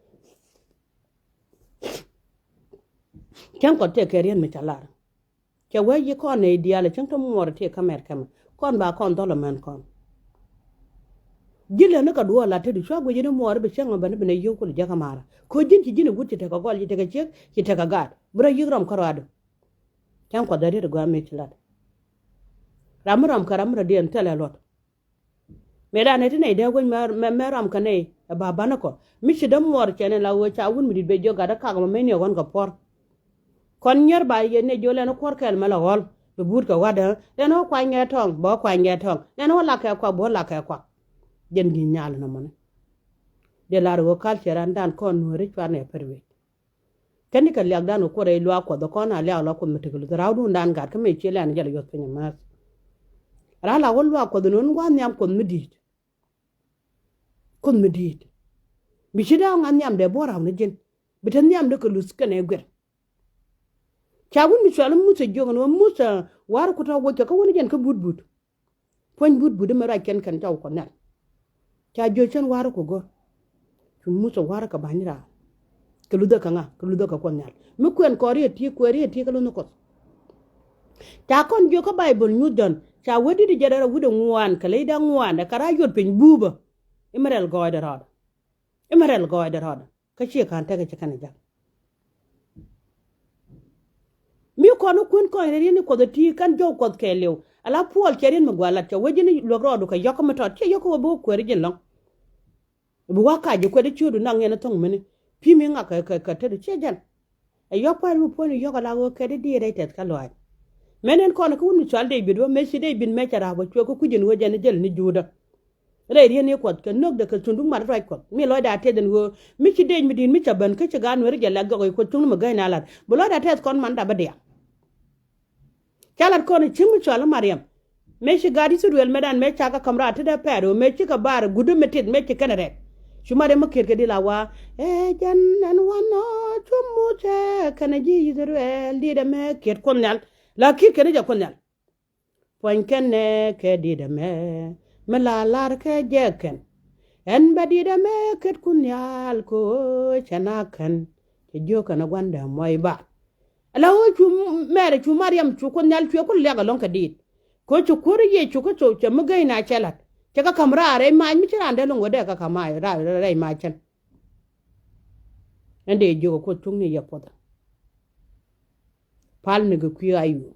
Cäŋ kuɔth tëë kɛ riet mi ca lar. Cɛ wee yi kɔn nɛy diaal cäŋ te muɔɔr ti kä mɛr kɛmɛ kɔn ba kɔn dhɔl ɛmɛn kɔn. Ji̱n lɛ ni kɛ duɔɔr la te di cua guic ni muɔɔr bi cäŋ mɛ bɛn bi nɛ yio̱w kul jek ɛmara ko̱ ji̱n ci ji̱n iwut ci tekɛ gɔl ci tekɛ ciek ci tekɛ gaat bi rɔ yi̱k rɔm kä ruaadu. Cäŋ kuɔth dee riet gɔaa mi ci lat. Ram mi rɔm kɛ ram mi rɔ diɛn thilɛ luɔt. Mëë dan ɛ ti nɛy dee wec mɛ mɛ mɛ ram kɛ nɛy ɛ ba banä kɔ mi ci dämuɔɔr cɛ ni la ɣöö ca wut mi di̱t ben jiök gat däkak mɔ mëë ni ɛ ɣɔ̱n kɛ puɔ̱r. Kɔn nyier ba yɛ ni jiök lɛn kuɔ̱r kɛl mɛ la ɣɔ̱l bi buut kɛ wa̱dä lɛn ɣä kuany kɛ tɔ̱ŋ bä ɣä kuany kɛ tɔ̱ŋ lɛn ɣä lak kɛ kuak bä ɣä lak kɛ kuak. Jɛn gi̱i̱c nyal nɔmɔni. Dee lar ɣöö kal cɛ ran dan kɔn nuääri cuarnɛ pɛr wec. Kɛn ni kɛ liakdan kɛ kuɔt rɛy luaak kuɔth kɔn a liak la kuoth mi tekɛ luth raawdun dan gat kä mëë cië lɛn jɛ la yuɔth piny amääth. Raa la wä luaak kuɔth ni wun gua̱a̱th nhiam kuoth mi di̱i̱t. Kuoth mi di̱i̱t mi ci dee ɣɔ̱ŋ a nhiam dee buɔ̱ɔ̱r raw ni ji̱n bi te nhiam dee kɛ luth kɛnɛ guer. Ca wun mi cual i̱ Muthɛ jiök ni wä Muthɛ wa̱r ku tɔ̱ woc kɛ kä wun jɛn kä but but. Puɔ̱ny but but imɛ ruac kɛn kɛn ca wä kuɔth nhial. Ca jiök cän wa̱r ku go̱r. Cu Muthɛ wa̱r kɛ ba̱ny raar. Kɛ luthä kɛ ŋa kɛ luthä kɛ kuɔth nhial mi kuɛn kɔɔr riet ti kuɛn riet ti kɛ luth ni kuɔth. Ca kɔn jiök kä Baibol nyuth dɔ̱n ca wä di̱t jɛ rɛl a wut ɛ ŋuan kɛ ley dee ŋuan ɛ kɛ raar yuɔt piny buupä. Imɛ rɛl gɔɔydɛ rɔɔdɛ. Imɛ rɛl gɔɔydɛ rɔɔdɛ. Kä ciɛ ka̱n tekɛ ci kɛn ɛ jak. Mi kɔn i̱ kuën kɔn rɛl riet ni kuɔth ɛ ti kɛn jɔw kuɔth kɛɛliw ala puɔl cɛ riet mi gua̱a̱ lat cɛ wec ji̱n luäk rɔɔdu kɛ yɔ̱k kä mi tɔt ciɛ yɔ̱k kä wä bi wä kueeri ji̱n lɔ̱ŋ. Bi wä kac ji̱ kuɛt i̱ ciötdu naŋ yɛn i̱ thɔ̱ŋ mini pi̱i̱ mi ŋak kɛ kɛ kɛ tetdu ciɛ jɛn. Ɛ yɔ̱k puɔ̱ny mi puɔ̱ny i̱ yɔ̱k ala ɣöö kɛt i̱ diet rɛy tɛth kä lɔaac. Mɛn ɛn kɔn kä wun mi cual dee bit wä mëë ci dee bit mëë cɛ ra̱a̱p wä cuɛ kä kui̱c ɛn wä jɛn i̱ jäl ni juudä. Rɛy riet ni kuɔth kɛ nökdɛ kɛ thundu mat ruac kuɔth mi lɔcda tɛth ɛn ɣöö mi ci dec mi di̱i̱t mi ca ben kä ci gaat nueeri jɛ lɛk jɔk i̱ kuɔth cuŋni mi gäcnɛ a la̱t bi lɔcda tɛth kɔn man dap bä diaal. Ca lat kɔn i̱ cieŋ mi cɔal i̱ Mariam. Mëë ci gaat Ithɛrɛl mëëdan mëë ca kɛ ka̱m raar tetdä Pɛro mëë cikɛ bar guut mi tit mëë ci kɛn rɛk. Cu Mariam mi kiɛt kɛ di̱t la wa, ɛ jɛn ɛn wanɔ cu Mucɛ kɛnɛ ji̱ Ithɛrɛl di̱t ɛmɛ kiɛt Kuoth Nhial. La kiɛt kɛn jɛ Kuoth Nhial. Puɔ̱ny kɛn nɛ kɛ di̱t ɛmɛ mi la lar kɛ jɛ kɛn. Ɛn bɛ di̱t ɛmɛ kiɛt Kuoth Nhial kɛ ɣöö cɛ na kɛn. Cɛ jiök kɛn ɛ gua̱ndɛ muɔc ba. Ala ɣöö cu mɛrɛ cu Mariam cu Kuoth Nhial cuɛ ku liak ɛlɔ̱ŋ kɛ diit. Kɛ ɣöö cɛ kuäär Yecu kä cɛ mi gäy na cɛ la̱t. Cɛ kɛ ka̱m raar rɛy mac mi ci raan dee lo̱ŋ wee dee kɛ ka̱m rɛy mac cɛn. Ɛn dee jiök ɛ Kuoth cuŋni yɛ puɔth. Pal ni kɛ kui̱ a yuu.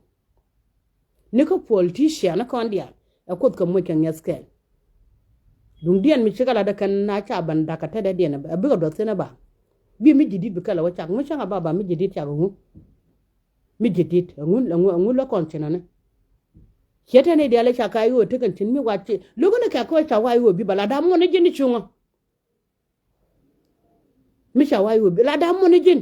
Ni kä politician ni kɔn diaal ɛ Kuoth kɛ moc kɛ ŋi̱eth kɛɛl. Duŋdiɛn mi cikɛ lat ɛ kɛn na ca ban dakä tetdädiɛn ɛ bikɛ duɔth thi̱n ɛ ba. Bi mi ji̱ di̱t bi kɛl ɛ wä cak ŋu cäŋ ɛ ba ba mi ji̱ di̱t cak ɛ ŋu. Mi ji̱ di̱t ɛ ŋu ɛ ŋu lä kɔn cinɔni. Ciɛ tɛn i̱ diaal ɛ ca ka i̱ ɣöö tekɛn cin mi wac ci lo̱k ni kɛ kä ca wac i̱ ɣöö bi ba la da̱a̱m ŋuɔ̱n i̱ ji̱n i̱ cuŋä. Mi ca wac i̱ ɣöö bi la da̱a̱m ŋuɔ̱n i̱ ji̱n.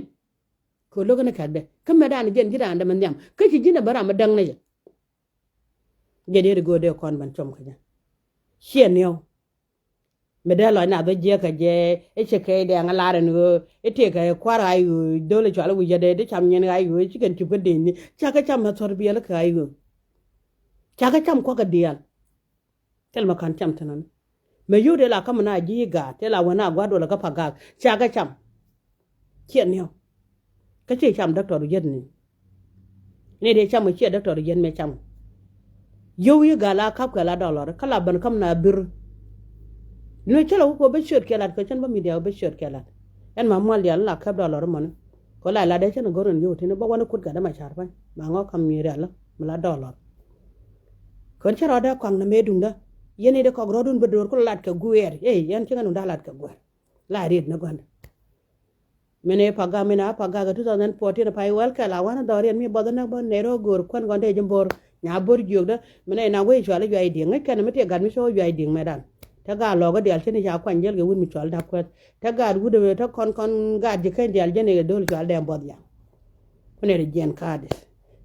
Kɛ lo̱k ni kɛkdɛ kä mɛ da̱a̱n jiɛn ji̱ da̱a̱n dämɛ nhiam kä ci ji̱n ɛ bä ram mi däŋ ni jɛ. Jɛ diet i̱ go̱o̱r dee kɔn ben com kɛ jɛ. Ciɛ niɛw. Mi dee lɔc na dhɔ jiɛk kɛ jɛ i̱ cɛ kɛ i̱ dɛŋ lar ɛn ɣöö i̱ tëëkɛ kua̱r ɣa̱c ɣöö dho̱l i̱ cɔal i̱ wi̱c yɛ dee i̱ cam nyin ɣa̱c ɣöö i̱ ci kɛn cip kä dec ni. Cakɛ cam mɛ thɔr biɛl i̱ kɛ ɣa̱c ɣöö cakɛ cam kua̱kä diaal. Thil mɛ ka̱n cam thinɔni. Mɛ yio̱w dee la kä mi na ji̱ gaat tëë la wä na gua̱a̱r duɔl kä Pagak. Cakɛ cam. Ciɛ niɛw. Kä ci cam dɔktɔr wi̱i̱ yet ni. Ni dee cam ciɛ dɔktɔr wi̱i̱ yet mɛ cam. Yio̱w i̱ gaat la ka̱p kɛ la dɔlɔr kä la ben kä mi na bir. Ni cä la wä kɛ bä ciöt kɛ lat kɛ cän bä mi diaw bä ciöt kɛ lat. Ɛn ma mual diaal la käp dɔlɔr mɔni. Kɛ la lat dee cän go̱r in yio̱w tini bä wä ni kut gat däma car pa̱ny ma ŋɔ kam mi rial mi la dɔlɔr. Kön cä rɔɔdɛ kɔaŋ nɛ mëë duŋdä. Yɛn i̱ dee kɔk rɔɔdun bi do̱r ku lat kɛ guɛɛr. Ey yɛn ci ŋä nuŋdä lat kɛ guɛɛr. La riet ni gua̱ndɛ. Min i̱ Pagak min a Pagak ɛ two thousand fourteen pa i̱ wɛl kɛl a wanɛ dhɔriɛn mi buɔth ni bä nɛy rɔ go̱o̱r kuän gɔn dee ji̱ bo̱r nya bo̱r jiökdä. Min i̱ na wec cual i̱ juay di̱eŋ ŋäc kɛn mi tiɛ gat mi cä wä juay di̱eŋ mɛ dan. Te gaat lɔɔkä diaal cä ni ca kuany jäl kɛ wut mi cual dap kuɛth. Te gaat wut te kɔn kɔn gaat ji̱ keny diaal jɛn i̱ kɛ do̱l cual dɛm buɔth yaŋ. Ku nɛy rɔ jiɛn ka̱a̱dith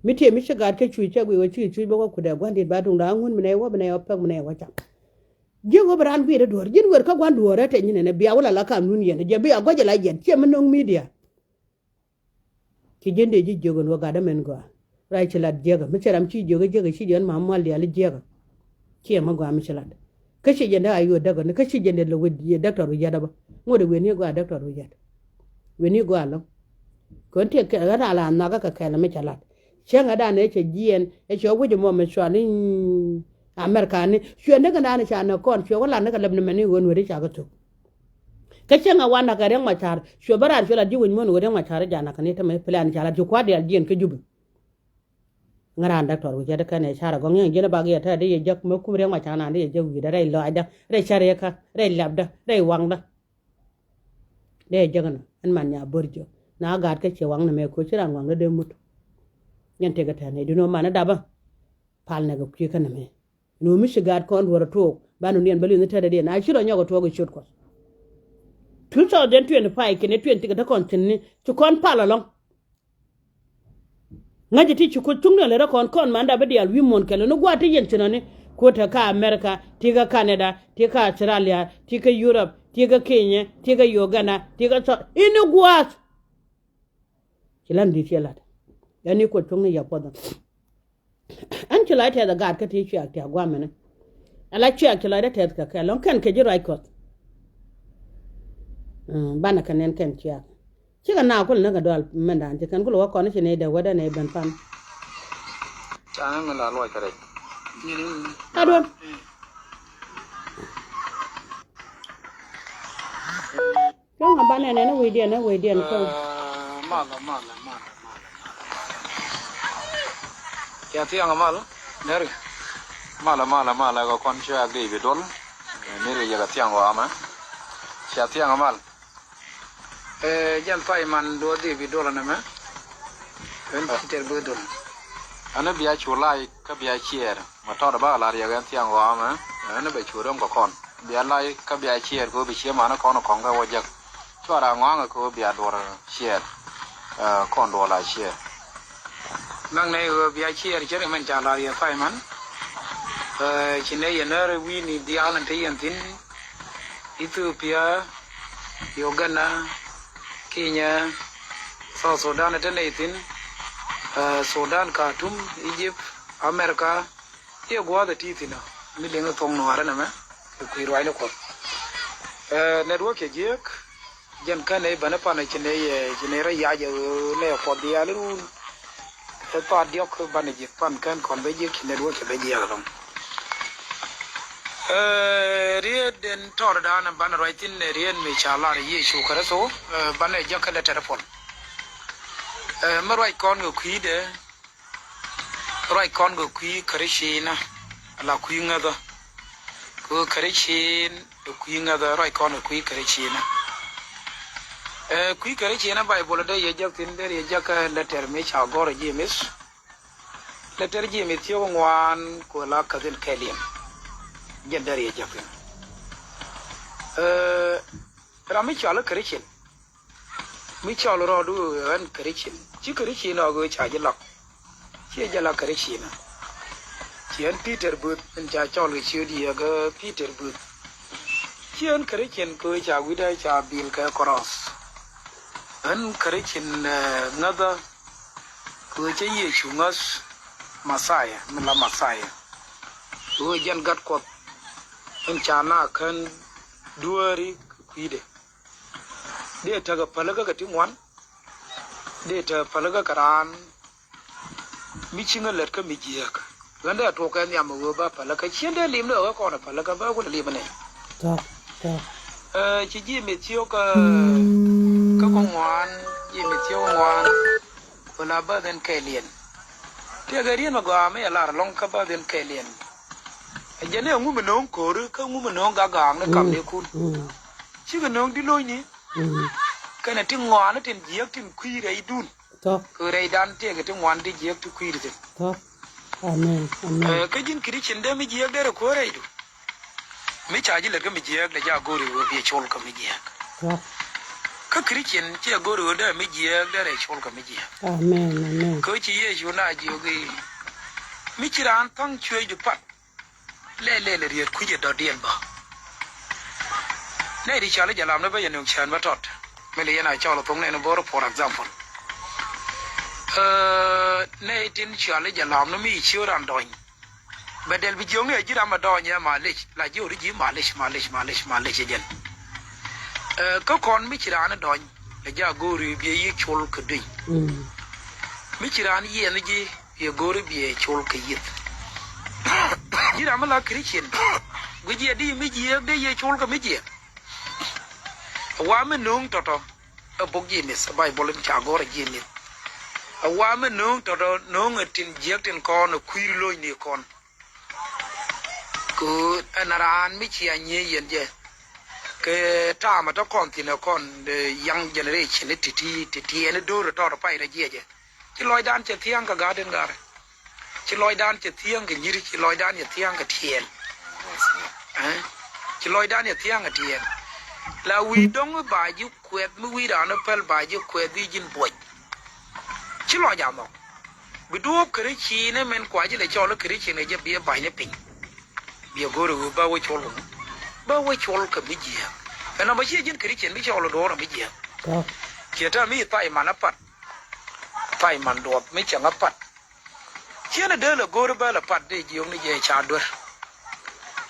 mi tiɛ mi ci gaat kä cuc cɛ guic wä ci cuc bä wä kudɛ gua̱n di̱t ba duŋdä a ŋun mi nɛy wä bi nɛy wä pek mi nɛy wä cam. Ji̱ wä bi raan gui̱i̱r i̱ duɔ̱ɔ̱r ji̱n wer kä gua̱n duɔ̱ɔ̱r ɛ tɛny ni nɛn ɛ bia wä la la kam nun yɛn ɛ jɛ bia gua̱c ɛ la yɛn ciɛ mi no̱ŋ midia. Ci ji̱n dee ji̱ jiök ɛn wä gat ɛmɛn gɔaa. Ruac ci lat jiäkä mi cɛ ram ci jiök ɛ jiäkä ci jiök ɛn ma mual diaal i̱ jiäkä. Ciɛ mi gɔaa mi ci lat. Kä ci jiɛn dee a yuɔt däk ɛn kä ci jiɛn dee lɛ wec dɔktɔr wi̱c yɛt ɛ bä. Ŋot ɛ wen ni gɔaa dɔktɔr wi̱c yɛt. Wen ni gɔaa lo̱ŋ. Kön tëë kɛ ɣän a la nhɔakä kɛ kɛl mi cɛ lat. Cäŋɛ dan ëë cɛ jiɛɛn ëë cɛ wec ɛmɔ mɛ cual ni Amerika ni cuɛ ni kɛ dan ca nɛ kɔn cuɛ wä lat ni kɛ lɛp ni mɛn ni ɣöö nueeri ca kɛ thök. Kä cäŋɛ wanɛ kɛ Riɛk Macar cuɛ bä raar cuɛ lat ji̱ wec muɔ̱n ɣöö Riɛk Macar i̱ janɛ kɛ ni tämɛ plan ca lat cu kua̱r diaal jiɛɛn kä Jubɛ. Ŋäran dɔktɔr wi̱c yɛt kɛn ɛ car ɛ gɔŋ yɛn jiɛn ɛ bak yɛ tɛt i̱ yɛ jäk mɛ kum Riɛk Macar nan i̱ yɛ jäk wi̱i̱dɛ rɛy lɔacdä rɛy cäriɛkä rɛy lɛpdä rɛy waŋdä. Dee jäk ɛnɔ ɛn man nya bör jiök na gaat kä ciɛ waŋ nɛ mɛ koci ran waŋ dee dee mut. Nyɛn tëkɛ tɛn ɛ duno man ɛ dapä. Pal nɛ kɛ kui̱ kä nɛ mɛ. Ɛn ɣöö mi ci gaat kɔn duɔ̱ɔ̱r ɛ tuɔɔk ban nu niɛn bä li̱n ni tɛt ɛ diɛn a ci rɔ nyɔk ɛ tuɔɔk ɛ ciöt Kuɔth. Two thousand twenty-five kɛnɛ twenty kɛ te kɔn thi̱n ni ci kɔn pal ɛlɔ̱ŋ. Ŋäcɛ ti ci Kuoth cuŋni lɛ rɔ kɔn kɔn man dap i̱ diaal wi̱i̱ muɔ̱ɔ̱n kɛl ni gua̱a̱t ti yɛn thi̱n ɔni. Kuoth te ka America ti ka Canada ti ka Australia ti ka Europe ti ka Kenya ti ka Uganda ti ka South ini gua̱a̱th. Ci lan di̱t ciɛ lat. Ɛn ni Kuoth cuŋni yɛ puɔth. Ɛn ci lɔc tɛth ɛ gaat kä ti cuɛɛk ti a gua̱a̱mɛni. Ala cuɛɛk ci lɔcdä tɛth kɛ kɛl lɔŋ kɛn kɛ ji̱ ruac Kuɔth. Banɛ kɛ nɛn kɛn cuɛɛk. Cikɛ na kul ni kɛ dual mɛn dan ci kɛn kul wä kɔn ci ni dee wädä ni ben pan. Canɛ mi la luɔc kɛ rɛc. Aduɔn. Cuɔ̱ŋ a banɛ nɛn a wecdiɛn a wecdiɛn cuɔ̱ŋ. Malɛ malɛ malɛ malɛ. Cia thiaŋ a mal neri. Malɛ malɛ malɛ kɛ kɔn cuɛ a gɛy bi duɔl. Neri yɛ kɛ thiaŋ wamɛ. Cia thiaŋ a mal. Ɛ jɛn pay man duɔth di bi duɔl nɛmɛ. Ɣän ci tɛr bi duɔl. Ɣän bia cu like kä bia share. Ma tɔt ba la riɛk ɛn thiaŋ ɣɔaa mɛ. Ɣän bɛ cu röm kɛ kɔn. Bia like kä bia share kɛ ɣöö bi share man kɔn kɔn kɛ wä jek. Cua ra ŋɔaŋ kɛ ɣöö bia duɔr share. Kɔn duɔl a share. Naŋ nɛ ɣöö bia ciɛɛr cɛ ri mɛn ca lar yɛ pay man. Ɛ, ci nɛ yɛ nɛr wi̱i̱ni diaal in te yɛn thi̱n. Ethiopia, Uganda, Kenya, South Sudan te nɛ thi̱n. Ɛ, Sudan, Khartoum, Egypt, America. I̱ gua̱a̱th ɛ ti thi̱n ɔ mi liŋ ɛ thoŋ nuaarä nɛmɛ kɛ kui̱ ruacni Kuɔth. Ɛ, network cɛ jiääk. Jɛn känɛ i̱ bänä panɛ ci nɛ yɛ, ci nɛ rɔ yac ɛ ɣöö nɛ Kuɔth diaal i̱ run. Ɛ thaat diɔ̱k banɛ ji̱ pan kän kɔn bɛ jiäk ci network cɛ bɛ jiääk ɛlɔ̱ŋ. Ɛ, riet den tɔr dan banɛ ruac thi̱n ɛ riet mi ca lar Yecu Kritho, ɛ, banɛ jäk kä lɛ telephone. Ɛ, mi ruac kɔn kɛ kui̱dɛ, ruac kɔn kɛ kui̱ Krithian, ala kui̱ ŋäthä. Kɛ Krithian, kɛ kui̱ ŋäthä, ruac kɔn kɛ kui̱ Krithian. Ɛ, kui̱ Krithian Baibol dee yɛ jäk thi̱n, dee yɛ jäk kä letter mi ca gɔr ɛ James. Letter James thiɔk ŋuan, ku la käthin kɛɛliɛn. Jɛn dee yɛ jäk thi̱n. Ɛ, ram mi cɔal i̱ Krithian. Mi cɔl rɔɔdu ɣän Krithian. Ci Krithian ɔ ɣöö ca ji̱ lak. Ciɛ jɛ lak Krithian. Ci ɣän Peter Booth in ca cɔl kɛ ciöt yɛ kɛ Peter Booth. Ci ɣän Krithian kɛ ɣöö ca wi̱cdä ca bil kɛ kɔrɔth. Ɣän Krithian, ɛ, ŋäthä kɛ ɣöö cä Yecu ŋäth Messiah, mi la Messiah. Kɛ ɣöö jɛn Gat Kuɔth in ca na kän duääri kɛ kui̱dɛ. Dee tekɛ pälikä kɛ ti ŋuan. Dee tekɛ pälikä kɛ raan mi ci ŋä lät kä mi jiääk. Ɣän dee tuɔɔk kɛ nhiam ɛ ɣöö ba pälikä ciën dee lim ni ɣä kɔn ɛ pälikä bä wun ɛ lim ni. Tɔk, tɔk. Ɛ, ci ji̱ mi thiök kä, kä kɔ ŋuan, ji̱ mi thiök ŋuan. Wala bäth in kɛɛliɛn. Tëëkɛ riet mi gɔaa mi ɛ lar ɛlɔ̱ŋ kä bäth in kɛɛliɛn. Ɛ jɛn ni ɛŋu mi no̱o̱ŋ ko̱ri kä ɛŋu mi no̱o̱ŋ gak gaak ni kam ni kun. Cikɛ no̱o̱ŋ di lo̱cni. Kɛnɛ ti ŋɔaani tin jiääk tin kui̱ rɛydun. Tɔk. Kɛ rɛydan tëëkɛ ti ŋɔaani ti jiääk ti kui̱ thi̱n. Tɔk. Amen. Amen. Ɛ, kä ji̱n Krithian dee mi jiääk derɛ kuäär rɛydu. Mi ca ji̱ lät kä mi jiääk dee ja go̱o̱ri ɣöö biɛ col kä mi jiääk. Tɔk. Kä Krithian ciɛ go̱o̱ri ɣöö dee mi jiääk derɛ col kä mi jiääk. Amen. Amen. Kä ci Yecu na jiök i̱ mi ci raan tha̱ŋ cueecdu pat. Lɛ lɛ lɛ riet kui̱c ɛ dɔ̱diɛn bä. Nɛy ti cɔal i̱ jɛ lam ni bä yɛ nöŋ cään bä tɔt. Mi lɛ yɛn a cɔl ɛ thoŋ nɛn bä, for example. Ɛ, nɛy tin cɔal i̱ jɛ lam ni mi ci ran dɔny. Bɛ dɛl bi jiöŋni ɛ ji̱ ram ɛ dɔny ɛ malic. La ji̱ ɣöö di ji̱ malic, malic, malic, malic ɛ jɛn. Ɛ, kä kɔn mi ci raan ɛ dɔny. Lɛ jaak go̱o̱ri biɛ yiëë col kɛ duny. Mi ci raan yiɛn ji̱. Yɛ go̱o̱ri biɛ col kɛ yieth. Ji̱ ram mi la Krithian. Guic yɛ di mi jiääk dee yɛ col kɛ mi jiääk. Ɛ wa mi no̱o̱ŋ tɔ̱tɔ̱. Ɛ bok James, ɛ Baibol in ca gɔ̱r ɛ James. Ɛ wa mi no̱o̱ŋ tɔ̱tɔ̱, no̱o̱ŋ ɛ tin jiääk tin kɔn, ɛ kui̱r lo̱cni kɔn. Kɛ ɣöö ɛn raan mi cia nyiee yɛn jɛ. Kɛ taamɛ tɔ̱ kɔn thi̱n ɛ kɔn, ɛ, young generation ti ti ti ti ɛn do̱r tɔt pay rɛ jiɛcɛ. Ci lɔcdan cɛ thia̱a̱ŋ kɛ gat in gat. Ci lɔcdan cɛ thia̱a̱ŋ kɛ nyiri, ci lɔcdan cɛ thia̱a̱ŋ kɛ tiɛɛl. Ɛ? Ci lɔcdan cɛ thia̱a̱ŋ kɛ tiɛɛl. La wi̱i̱ dɔ̱ŋ mi ba ji̱ kuɛth, mi wi̱i̱ raan mi päl ba ji̱ kuɛth i̱ ji̱n buɔc. Ci lɔc a nhɔk. Bi duɔ̱ɔ̱p Krithian min kua ji̱ lɛ cɔl i̱ Krithian kɛ jɛ biɛ ba̱ny ni piny. Biɛ go̱o̱r i̱ ɣöö bä wä col kɛ ŋu? Bä wä col kɛ mi jiääk. Ɛn nɔmɔ ciɛ ji̱n Krithian mi cɔl i̱ duɔ̱ɔ̱r ɔ mi jiääk. Tɔ̱. Ciɛ täämɛ mi tha̱a̱c man apath. Tha̱a̱c man duɔth mi cäŋ apath. Ciɛn ɛ dee lɛ go̱o̱r i̱ bä lɛ pat dee jiök ni jɛ ca duer.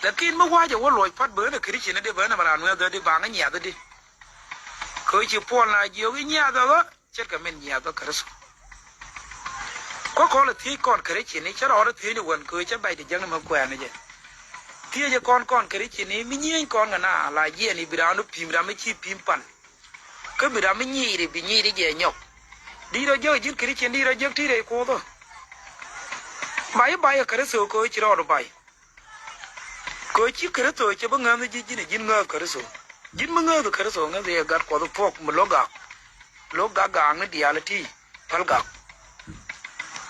Lakin mi wa̱cɛ wä luɔc pat bä ɣän ɛ Krithian i̱ di bä ɣän ɛ mi raan ŋuɛ̈th i̱ di ba ŋä nyiath i̱ di. Kɛ ɣöö ci Puɔl na jiök i̱ nyiath ɛ ɣä. Ce̱tkɛ min nyiath kä Kritho. Kä kɔn lɛ thiec kɔn Krithian ni cä rɔɔdɛ thiec ni wän kɛ ɣöö cä bɛc ti jäŋ ni mi kuɛɛn ni jɛ. Thiecɛ kɔn kɔn Krithian ni mi nyieny kɔn kɛ na la jiɛɛn i̱ bi raan wä pi̱i̱m ram mi ci pi̱i̱m pan. Kä bi ram mi nyiiri bi nyiiri jɛ nyɔk. Di rɔ jek ji̱n Krithian di rɔ jek ti rɛy Kuoth ɔ. Bay i̱ bay ɛ Kritho kɛ ɣöö ci rɔɔdu bay. Kɛ ɣöö ci Kritho cɛ bi ŋäth ji̱ ji̱n ji̱n ŋääth Kritho. Ji̱n mi ŋääth Kritho ŋäth yɛ gat Kuɔth thuɔ̱k mi lo̱k gak. Lo̱k gak gak ni diaal ti päl gak.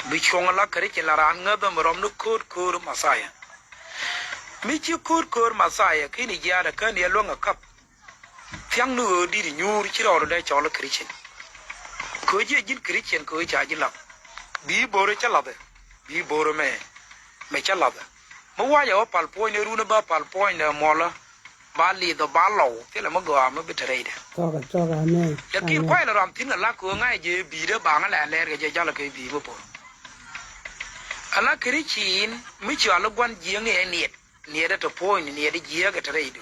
Bi cuɔ̱ŋ ala Kritho la raan ŋäth mi rɔm ni ko̱o̱t ko̱o̱r Mɛthia. Mi ci ko̱o̱t ko̱o̱r Mɛthia kini jiaat ɛ kän yɛ luäŋ ɛ käp. Thia̱ŋ ni ɣöö di̱t i̱ nyuur ci rɔɔdu dee cɔl i̱ Krithian. Kɛ ɣöö jiɛ ji̱n Krithian kɛ ɣöö ca ji̱ la̱k. Bi bo̱o̱rä cä lathɛ. Bi bo̱o̱rä mɛ. Mɛ cä lathɛ. Mi wacɛ wä pal puɔ̱ny ni run ba pal puɔ̱ny ni muɔlä. Ba lidhɔ ba lɔw. Thilɛ mi gɔaa mi bi te rɛydɛ. Cɔkɛ, cɔkɛ, amɛn. Lakin kuay lɛ ram thi̱n kɛ lak kɛ ɣöö ŋa̱c jɛ bi̱i̱dä ba ŋä lɛ lɛr kɛ jɛ jalä kɛ bi̱i̱ mi bo̱o̱r. Ala kɛ ri ciin mi cɔal i̱ gua̱n jiäŋ iɛ niet. Niɛt ɛ te puɔ̱ny, niɛt ɛ jiääk ɛ te rɛydu.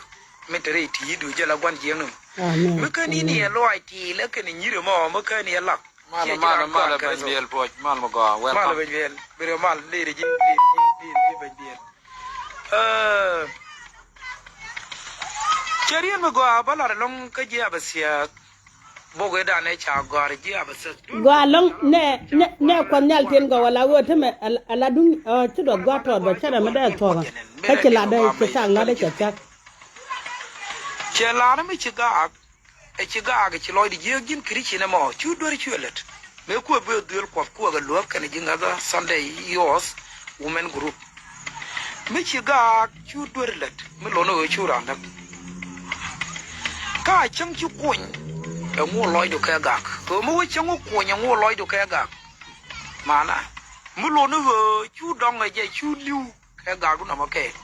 Mi te rɛy ti̱i̱du jɛ la gua̱n jiääk ni mɔ. Amen. Mi kä ni niɛ luaac ti̱i̱l ɛ kɛn nyir ɛmɔ mi kä ni ɛ lak. Mal, mal, mal, bɛny biɛl puɔc, mal mi gɔaa, welcome. Mal bɛny biɛl, bɛrɛ mal, liri ji̱, liri ji̱, liri ji̱ bɛny biɛl. Cɛ riɛn mi gɔaa bä lar ɛlɔ̱ŋ kä jiɛ a bɛ thiaak. Gɔaa ɛlɔ̱ŋ nɛ, nɛ, nɛ kuɔth nhial tin gɔw ala ɣöö tämɛ ala, ala duŋ, ɔ, ci duɔth gua̱a̱th tɔɔt bɛ cärɛ mi dee thuɔ̱kä. Kä ci lat dee ci cak lat dee cɛ thia̱k. Cɛ lar mi ci gaak, ɛ ci gaak ɛ ci lɔcdɛ jiääk ji̱n Christian ɛmɔ cu duer cuɛ lät. Mëë kuɛ bi dhuel kuɔth kuɛ kɛ luäk kɛnɛ ji̱ ŋäthä Sunday Youth Women Group. Mi ci gaak cu duer lät mi lon ɣöö cu raan näk. Ka cäŋ ci kuny ɛ ŋuɔ lɔcdu kɛ gak. Kɛ mi wä cäŋ wä kuny ɛ ŋuɔ lɔcdu kɛ gak. Mana mi lon ɣöö cu dɔŋ ɛ jɛ cu li̱w kɛ gakdu nɔmɔ kɛɛl.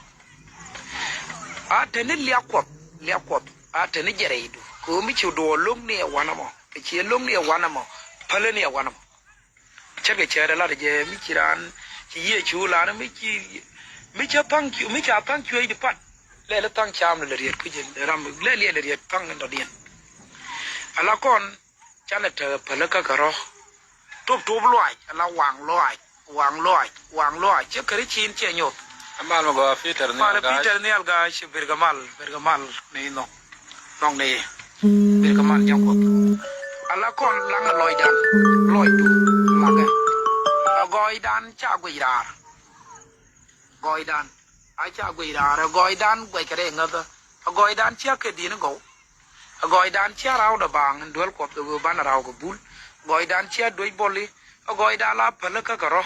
A te ni liak kuɔth, liak kuɔth a te ni jɛ rɛydu. Kɛ mi ci duɔɔr lo̱ŋ ni ɛ wanɛ mɔ, kɛ ci lo̱ŋ ni ɛ wanɛ mɔ, pälä ni ɛ wanɛ mɔ. Cä kɛ cäät ɛ lat jɛ mi ci raan ci Yecu lar mi ci, mi cä thaŋ cu, mi ca thaŋ cueec di pat. Lɛl thaŋ cam lɛ riet kui̱c ram lɛl yɛ lɛ riet thaŋ in dɔ̱diɛn. Ala kɔn canɛ te pälikä kɛ rɔ. Tup tup luaac ala waŋ luaac, waŋ luaac, waŋ luaac cä käri ciin cɛ nyoth. Amal mi gɔaa Peter Nial Gac. Mal Peter Nial Gac, birgɛ mal, birgɛ mal ni nhɔk. Nhɔk ni yɛ. Birgɛ mal jaŋ kuɔth. Ala kɔn laŋɛ lɔcdan, lɔcdu, lakɛ. Ɛ gɔɔydan ca guic raar. Gɔɔydan a ca guic raar, ɛ gɔɔydan guɛckɛ rɛy ŋäthä. Ɛ gɔɔydan cia kɛ di̱n gɔw. Ɛ gɔɔydan cia raawdɛ baaŋ in duel kuɔth kɛ ɣöö banɛ raw kɛ bul. Gɔɔydan cia duec bɔli. Ɛ gɔɔydan la pälikä kɛ rɔ.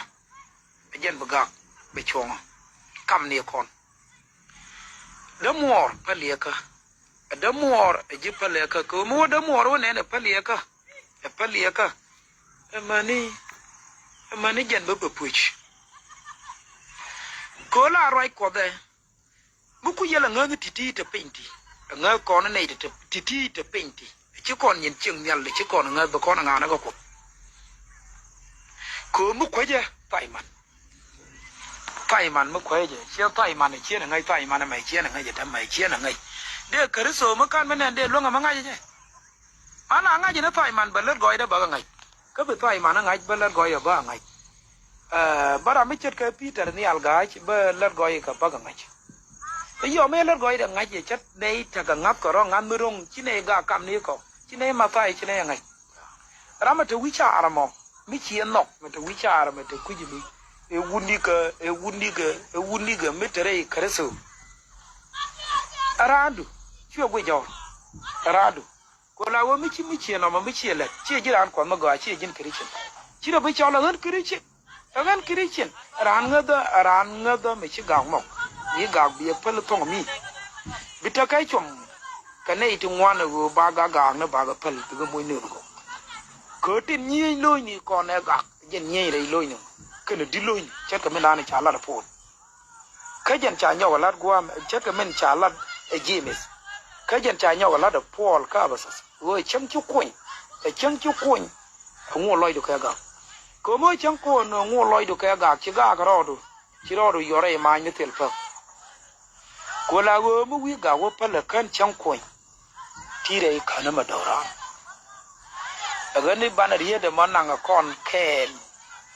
Ɛ jɛn bi gak bi cuɔ̱ŋä. Kam ni kɔn. Dämuɔɔr päliɛkä. Ɛ dämuɔɔr ɛ ji̱ päliɛkä kɛ ɣöö mi wä dämuɔɔr wä nɛn ɛ päliɛkä. Ɛ päliɛkä. Ɛ mäni, ɛ mäni jɛn bä bä puc. Kɛ ɣöö la ruac kuɔth ɛ. Mi ku yɛl ɛ ŋäth ti̱ti̱ te piny ti. Ɛ ŋäth kɔn nɛy te ti̱ti̱ te piny ti. Ci kɔn nyin cieŋ nhial ci kɔn ŋäth bi kɔn ŋa̱a̱n ɛ kɛ kuoth. Kɛ ɣöö mi kuecɛ Thaiman. Thaiman mi kuecɛ ciɛ Thaiman ɛ ciɛn ɛ ŋäc Thaiman ɛmɛ ciɛn ɛ ŋäc ɛ tɛmɛ ciɛn ɛ ŋäc. Dee Kritho mi kan mi nɛn dee luäŋ ɛ mi ŋa̱c ɛ jɛ. An a ŋa̱c ni Thaiman bɛ lät gɔɔydɛ bä kɛ ŋa̱c. Kä bi Thaiman a ŋa̱c bä lät gɔɔydɛ bä a ŋa̱c. Ɛ, bä ram mi ce̱tkɛ Peter Nhial Ga̱a̱c bä lät gɔɔydɛ bä kɛ ŋa̱c. Kä yɔm i̱ lät gɔɔydɛ ŋa̱c yɛ ce̱t nɛy tekɛ ŋa̱th kɛ rɔ ŋa̱th mi ro̱ŋ ci nɛy gak kam ni kɔ ci nɛy Mathay ci nɛy a ŋa̱c. Ram mi te wi̱c caar ɛmɔ mi ci ɛ nhɔk mi te wi̱c caar mi te kui̱c mi. Ɛ wutnikä, ɛ wutnikä, ɛ wutnikä mi te rɛy Kritho. Ɛ raandu cuɛ guic jɔɔr. Ɛ raandu. Kɛ la wee mi ci mi ciɛ nɔmɔ mi ciɛ lɛt ciɛ ji̱ raan kuɔth mi gɔaa ciɛ ji̱n Christian. Ci rɔ bi cɔl ɛ ɣän Christian. Ɛ ɣän Christian raan ŋäthä, raan ŋäthä mi ci gak mɔk. Bi gak bi ɛ päl thɔŋ mi. Bi tekɛ cuɔm kɛ nɛy ti ŋuan ɛ ɣöö ba gak gak ni ba gak päl bikɛ moc nööth gɔk. Kɛ tin nyieny lo̱cni kɔn ɛ gak jɛn nyieny rɛy lo̱cni. Kɛnɛ di̱t lo̱cni ce̱tkɛ min da̱a̱n ca lat ɛ puɔl. Kä jɛn ca nyɔk ɛ lat gua̱a̱m ce̱tkɛ min ca lat ɛ James. Kä jɛn ca nyɔk ɛ lat ɛ Puɔl kä Ɛpɛthäth ɣöö ɛ cäŋ ci kuny, ɛ cäŋ ci kuny. Ɛ ŋuɔ lɔcdu kɛ gak. Kɛ ɣöö mi ɣöö cäŋ kuɔn ɛ ŋuɔ lɔcdu kɛ gak ci gak rɔɔdu, ci rɔɔdu yɔrɛ i̱ ma̱a̱ny mi thil päk. Kɛ ɣöö la ɣöö mi wi̱i̱ gak wä pälɛ kän cäŋ kuny. Ti rɛy känä mɛ do̱ran. Ɛ ɣän ni banɛ riet ɛmɔ naŋ ɛ kɔn kɛɛl.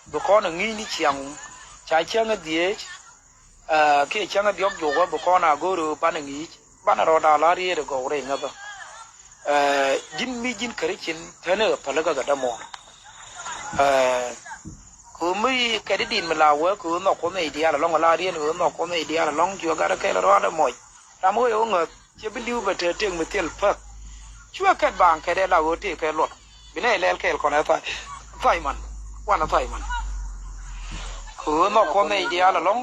Bi kɔn ɛ ŋi̱i̱c ni ciaŋ ca cäŋ ɛ dhieec. Ɛ kiɛ cäŋ ɛ diɔ̱k juɔk ɛ bi kɔn a go̱o̱r ɛ banɛ ŋi̱i̱c banɛ rɔɔda la riet ɛ gɔw rɛy ŋäthä. Ɛ ji̱n mi ji̱n Christian tɛn ɛ pälikä kɛ dämuɔɔr. Ɛ kɛ ɣöö mi kɛt i̱ di̱t mi la wee kɛ ɣöö nhɔk kuɔth nɛy diaal ɛlɔ̱ŋ ɛ la riet ɛ ɣöö nhɔk kuɔth nɛy diaal ɛlɔ̱ŋ cuɛ gat ɛ kɛl ɛ rɔɔdɛ mɔc. Ram ɣöö yɛ wä ŋäth. Cɛ bi li̱w bɛ te tëk mi thil päk. Cuɛ kɛt baaŋ kɛt ɛ la ɣöö tëë kɛ luɔt. Bi nɛ ilɛl kɛɛl kɔn ɛ Thai-, Thaiman. Wanɛ Thaiman. Kɛ ɣöö nhɔk kuɔth nɛy diaal ɛlɔ̱ŋ.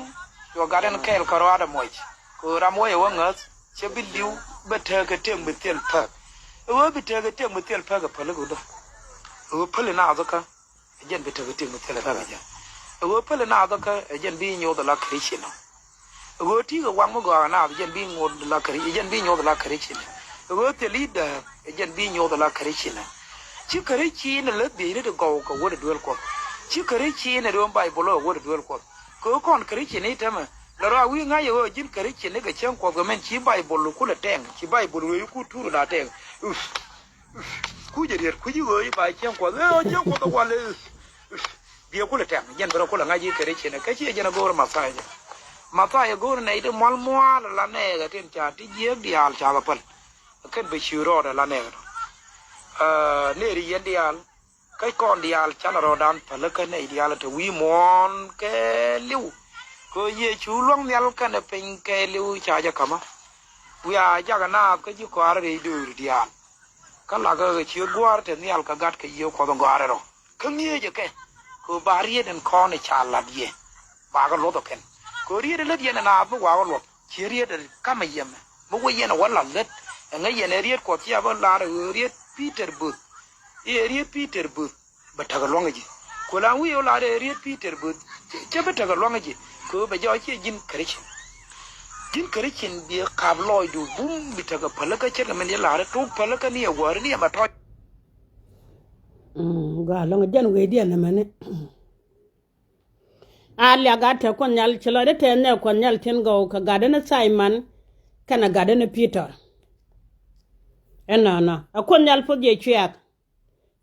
Cuɛ gat ɛn kɛɛl kɛ rɔɔdɛ muɔc. Kɛ ɣöö ram wä yɛ wä ŋäth. Cɛ bi li̱w bɛ te kɛ tëk mi thil päk. Ɛ ɣöö bi te kɛ tëk mi thil päk ɛ päl i̱ kɛ wä dɔ̱. Ɛ ɣöö päl i̱ naath kä. Ɛ jɛn bi tekɛ tik mi thilɛ rak ɛ jɛ. Ɛ ɣöö pälɛ naath kä ɛ jɛn bi nyoth ala Christian ɔ. Ɛ ɣöö ti̱i̱ kɛ waŋ mi gɔaa naath ɛ jɛn bi nyoth ala Christian, ɛ jɛn bi nyoth ala Christian. Ɛ ɣöö thil i̱ dääk ɛ jɛn bi nyoth ala Christian. Ci Christian ɛ läth bieyni ti gɔw kɛ wä ti duel Kuɔth. Ci Christian ɛ röm Baibol ɛ wä ti duel Kuɔth. Kɛ ɣöö kɔn Christian i̱ tämɛ lɛ rɔ a wi̱i̱ ŋa̱c ɛ ɣöö ji̱n Christian ni kɛ cäŋ Kuɔth kɛ mɛn ci Baibol kulɛ tɛŋ, ci Baibol wee i̱ ku tuur la tɛŋ. Kucä riet kuci ɣöö i̱ ba cieŋ Kuɔth ɣöö cieŋ Kuɔth wal. Biɛ kulɛ tɛm jɛn bɛ rɔ kulɛ ŋa̱c i̱ kɛ rɛy cienɛ kä ciɛ jɛn a go̱o̱r Mathayo jɛ. Mathayo go̱o̱r nɛy ti mual mual ala nɛɛkɛ tin ca ti jiääk diaal ca bɛ päl. Kɛn bɛ ci rɔɔdɛ ala nɛɛkɛ tɔ. Nɛɛri yɛn diaal kä kɔn diaal canɛ rɔɔdan päl kä nɛy diaal te wi̱i̱ muɔ̱ɔ̱n kɛɛliw. Kɛ Yecu luäŋ nhial kɛnɛ piny kɛɛliw ca jɛ ka̱mä. Wiaa jakɛ naath kä ji̱ kɔaarä rɛy dööri diaal. Kä lakä kɛ ciöt gua̱a̱r te nhial kɛ gat kɛ Yiëë Kuɔth in gɔaarɛ rɔ. Kä ŋi̱eecɛ kɛ kɛ ɣöö ba riet in kɔn i̱ ca lat yɛ. Bakɛ luɔth ɔ kɛn kɛ ɣöö riet in lät yɛn in naath mi wakä luɔth ciɛ riet in kamɛ yɛmɛ mi wä yɛn ɛ wä lat lät. Ɛŋä yɛn ɛ riet Kuɔth cia bä lar ɛ ɣöö riet Pi̱tɛr Böth. I̱ ɛ riet Pi̱tɛr Böth. Bɛ tekɛ luaŋ ji̱. Ku la wi̱i̱ ɣöö la dee riet Pi̱tɛr bɛ cä bä tekɛ luaŋ ji̱ kɛ ɣöö bɛ jɔɔc ciɛ ji̱n Christian. Ji̱n Christian biɛ kap lɔɔcdu bum bi tekɛ pälikä ce̱tkɛ min diɛ la̱rä tok pälikä ni ɛ wäri ni ɛmɛ tɔc. Gɔaa lɔŋ jɛn wecdiɛn ɛmɛni. A liak a te Kuɔth Nhial ci lɔcdä tɛth nɛ Kuɔth Nhial tin gɔw kɛ gatdä ni Thaimɔn kɛnɛ gatdä ni Pi̱tɛr. Ɛnɔnɔ ɛ Kuoth Nhial puɔth yɛ cuɛɛk.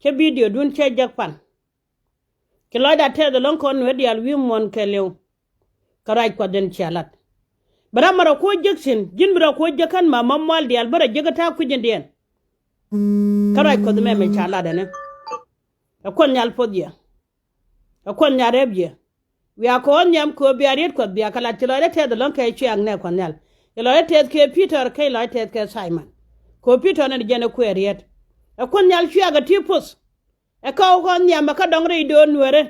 Cä bidiodun cä jek pan. Ci lɔcda tɛth ɛlɔ̱ŋ kɔn nuɛ diaal wi̱i̱ muɔ̱n kɛɛliw. Kä ruac Kuɔth in cia lat. Bɛ ram mɛ rɔ kuɔ jek thi̱n ji̱n bi rɔ kuɔ jek kän ma ma mual diaal bä rɔ jek kä ta̱a̱ kui̱c in diɛn. Kä ruac Kuɔth mɛ mɛ ca lat ɛnɛ. Ɛ Kuoth Nhial puɔth yɛ. Ɛ Kuoth Nhial rɛp yɛ. Wiaa kɛ ɣän nhiam kɛ ɣöö bia riet Kuɔth bia kɛ lat ci lɔcdä tɛth ɛlɔ̱ŋ kɛ cuɛɛk nɛ Kuɔth Nhial. Ci lɔcdä tɛth kɛ Pi̱tɛr kɛ lɔcdä tɛth kɛ Thaimɔn. Kɛ ɣöö Pi̱tɛr nɛn jɛn ɛ kuɛɛr riet. Ɛ Kuoth Nhial cuɛɛk ɛ ti puɔth. Ɛ kä ɣän nhiam ɛ kä dɔ̱ŋ rɛy do̱o̱n nuɛrä.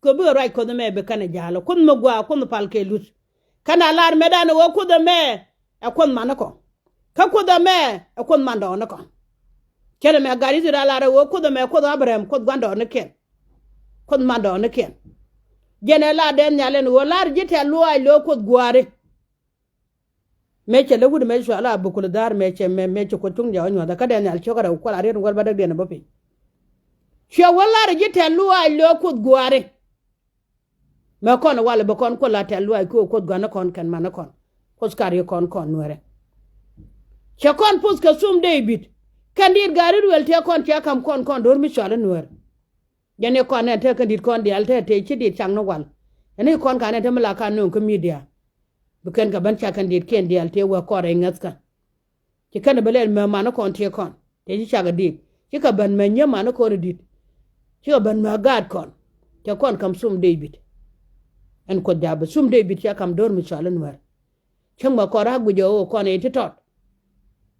Kɛ ɣöö bikɛ ruac Kuɔth mɛ bi kɛn ɛ ja̱a̱l ɛ Kuoth mi gɔaa Kuoth pal kɛ luth. Kɛn a lar mɛtdan ɛ ɣöö Kuoth ɛmɛ ɛ Kuoth manikɔ. Kä Kuoth ɛmɛ ɛ Kuoth mandɔɔnikɔ. Cɛn ɛmɛ gat Ithɛrɛl lar ɛ ɣöö Kuoth ɛmɛ Kuoth Abraham Kuoth gua̱ndɔɔnikiɛn. Kuoth mandɔɔnikiɛn. Jɛn ɛ lar dee nhial ɛn ɣöö lar ji̱ tɛ̈th luaac lo̱o̱ Kuoth gua̱a̱ri. Mëë cɛ lɛ wut mëë cua la bukul dha̱a̱r mëë cɛ mëë mëë cɛ Kuoth cuŋ jɛ ɣä nyuɔ̱thä kä dee nhial ciökä rɛw kual a riet in wäl bädäkdiɛn ɛ bä piny. Cuɛ wä lar ji̱ tɛ̈th luaac lo̱o̱ Kuoth gua̱a̱ri. Mɛ kɔn walɛ bɛ kɔn kuɔl a tɛ̈th luaac ki ɣöö Kuoth gua̱n ni kɔn kɛn man ni kɔn. Kuoth kar yi kɔn kɔn nuɛrɛ. Cɛ kɔn puth kɛ thum Dee-bid. Kɛn diit gaari ruël tëë kɔn cɛ ka̱m kɔn kɔn do̱r mi cɔal i̱ nuɛr. Jɛn i̱ kɔn nɛn te kɛn di̱t kɔn diaal te te ci di̱t cak ni wal. Ɛn i̱ kɔn ka nɛn te mi la ka nööŋ kä midia. Bi kɛn kɛ ben cak kɛn di̱t kiɛn diaal te wee kɔn rɛy ŋäthkä. Ci kɛn bɛ lɛl mɛ man ni kɔn te kɔn te ci cak kɛ di̱t. Ci kɛ ben mɛ nyɛ man ni kɔn i̱ di̱t. Ci kɛ ben mɛ gaat kɔn. Cɛ kɔn ka̱m thum Dee-bid. Ɛn Kuoth ja̱a̱ bi thum Dee-bid cɛ ka̱m do̱r mi cɔal i̱ nuɛr. Cäŋ bä kɔn rak guic ɛ ɣöö kɔn ɛ ti tɔt.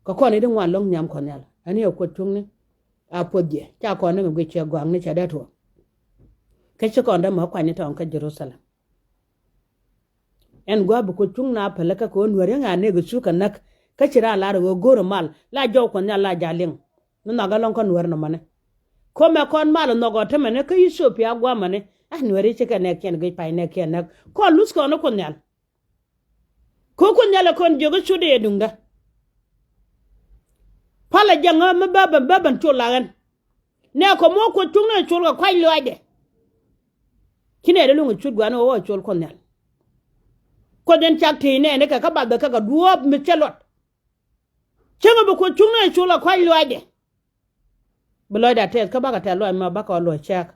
Kɛ kɔn ɛ ti ŋuan lo̱ŋ nhiam kɔn nhial. Ɛn i̱ ɛ Kuoth cuŋni. A puɔth jiɛ. Ca kɔn ni mi guic cɛ gɔaŋni cɛ dee tuɔɔk. Kä ci kɔn dee mɛ kuany ni tɔŋ kä Jerusalem. Ɛn gua̱a̱p bi Kuoth cuŋ na päl kä kɛ ɣöö nuɛ̈ri ŋa̱ nɛk ɛ thuk kɛ näk. Kä ci raan lar ɛ ɣöö go̱o̱rä mal la jɔw kɔn nhial la ja̱ liŋ. Mi nhɔakä lɔ̱ŋ kä nuɛ̈r nɔmɔni. Ko̱mɛ kɔn mal nhɔk ɔ tämɛni kä Ithiopia gua̱a̱mɛni. A nuɛ̈ri ci kɛ nɛk ciɛn guic pay nɛk ciɛn näk. Kɔn luth kɔn ni Kuoth nhial. Ko̱ Kuoth nhial ɛ kɔn jiök i̱ cut i̱ ɛ duŋdä. Palɛ jɛ ŋä mi bä bän bä bän col la ɣän. Nɛ kɔ mɔ Kuoth cuŋni ɛ col kɛ kuac lɔaacdɛ. Ci nɛ dee luŋ ɛ cut gua̱n ɣöö col Kuoth nhial. Kuoth in cak tëë nɛɛni kɛ kä bath bɛ kɛ kɛ duɔ̱ɔ̱p mi cä luɔt. Cäŋ bi Kuoth cuŋni ɛ col kɛ kuac lɔaacdɛ. Bi lɔcda tɛth kä bakɛ tɛth luaac ma bakɛ ɣä luɔ̱c cɛɛk.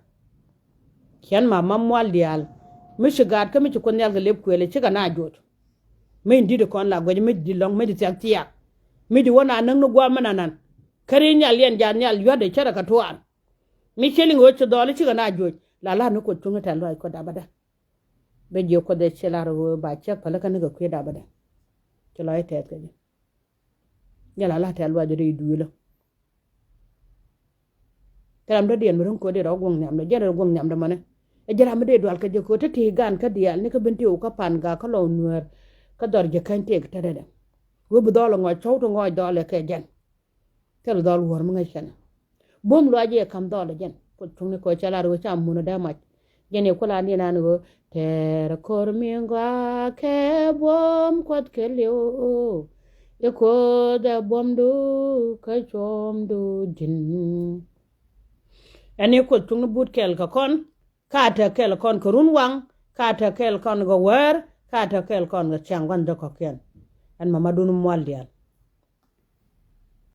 Ciɛn ma ma mual diaal. Mi ci gaat kä mi ci Kuoth nhial kɛ lep kuëël ɛ cikɛ na juɔc. Mi in di̱t kɔn la guɛc mi di̱t lɔ̱ŋ mi di̱t thiak thiaak. Mi di̱t wä na näk ni gua̱a̱m mi nanan. Kä ri nhial yɛn jaat nhial yua̱tdɛ cärɛ kɛ tuaan. Mi ciɛ liŋ ɣöö ci dhɔɔl cikɛ na juɔc la la̱r ni Kuoth cuŋ i̱ tɛth luaac Kuoth dapä dä. Bɛ jiɛ Kuoth ɛ ci lar ɣöö ba cäk pälikä ni kɛ kui̱ dapä dä. Ci lɔc tɛth kɛ jɛ. Jɛ la la tɛ̈th luaac rɛy duëëlä. Thil ram dɔ̱diɛn mi ro̱ŋ ko̱dɛ rɔ guɔ̱ŋ nhiamdɛ jɛn rɔ guɔ̱ŋ nhiamdɛ mɔnɛ. Ɛ jɛ ram mi dee dual kä jɛ ko̱ te ti gan kä diaal ni kä ben ti wä kä pan gak kä lɔw nuäär. Kä dhɔr jɛ käny tëëk te dɛdɛ. Wee bi dhɔl ŋɔc cɔw ti ŋɔc dhɔl ɛ kɛ jɛn. Thil dhɔl wuɔ̱r mi ŋäc kɛn. Bum luaac yɛ ka̱m dhɔl ɛ jɛn. Kuoth cuŋni kɔ cɛ lar ɣöö ca mun dee mac. Jɛn i̱ kula ni nan ɣöö tɛɛr ko̱r mi gɔaa kɛ buɔ̱m Kuɔth kɛ liw. I̱ Kuoth ɛ buɔ̱mdu kä cuɔ̱mdu ji̱n. Ɛn i̱ Kuoth cuŋni but kɛɛl kɛ kɔn, ka tɛ kɛɛl kɔn kɛ run waŋ, ka tɛ kɛɛl kɔn kɛ wäär, ka tɛ kɛɛl kɔn kɛ ciaŋ gua̱n dɔ̱k kɔ̱kiɛn. Ɛn mamadun mual diaal.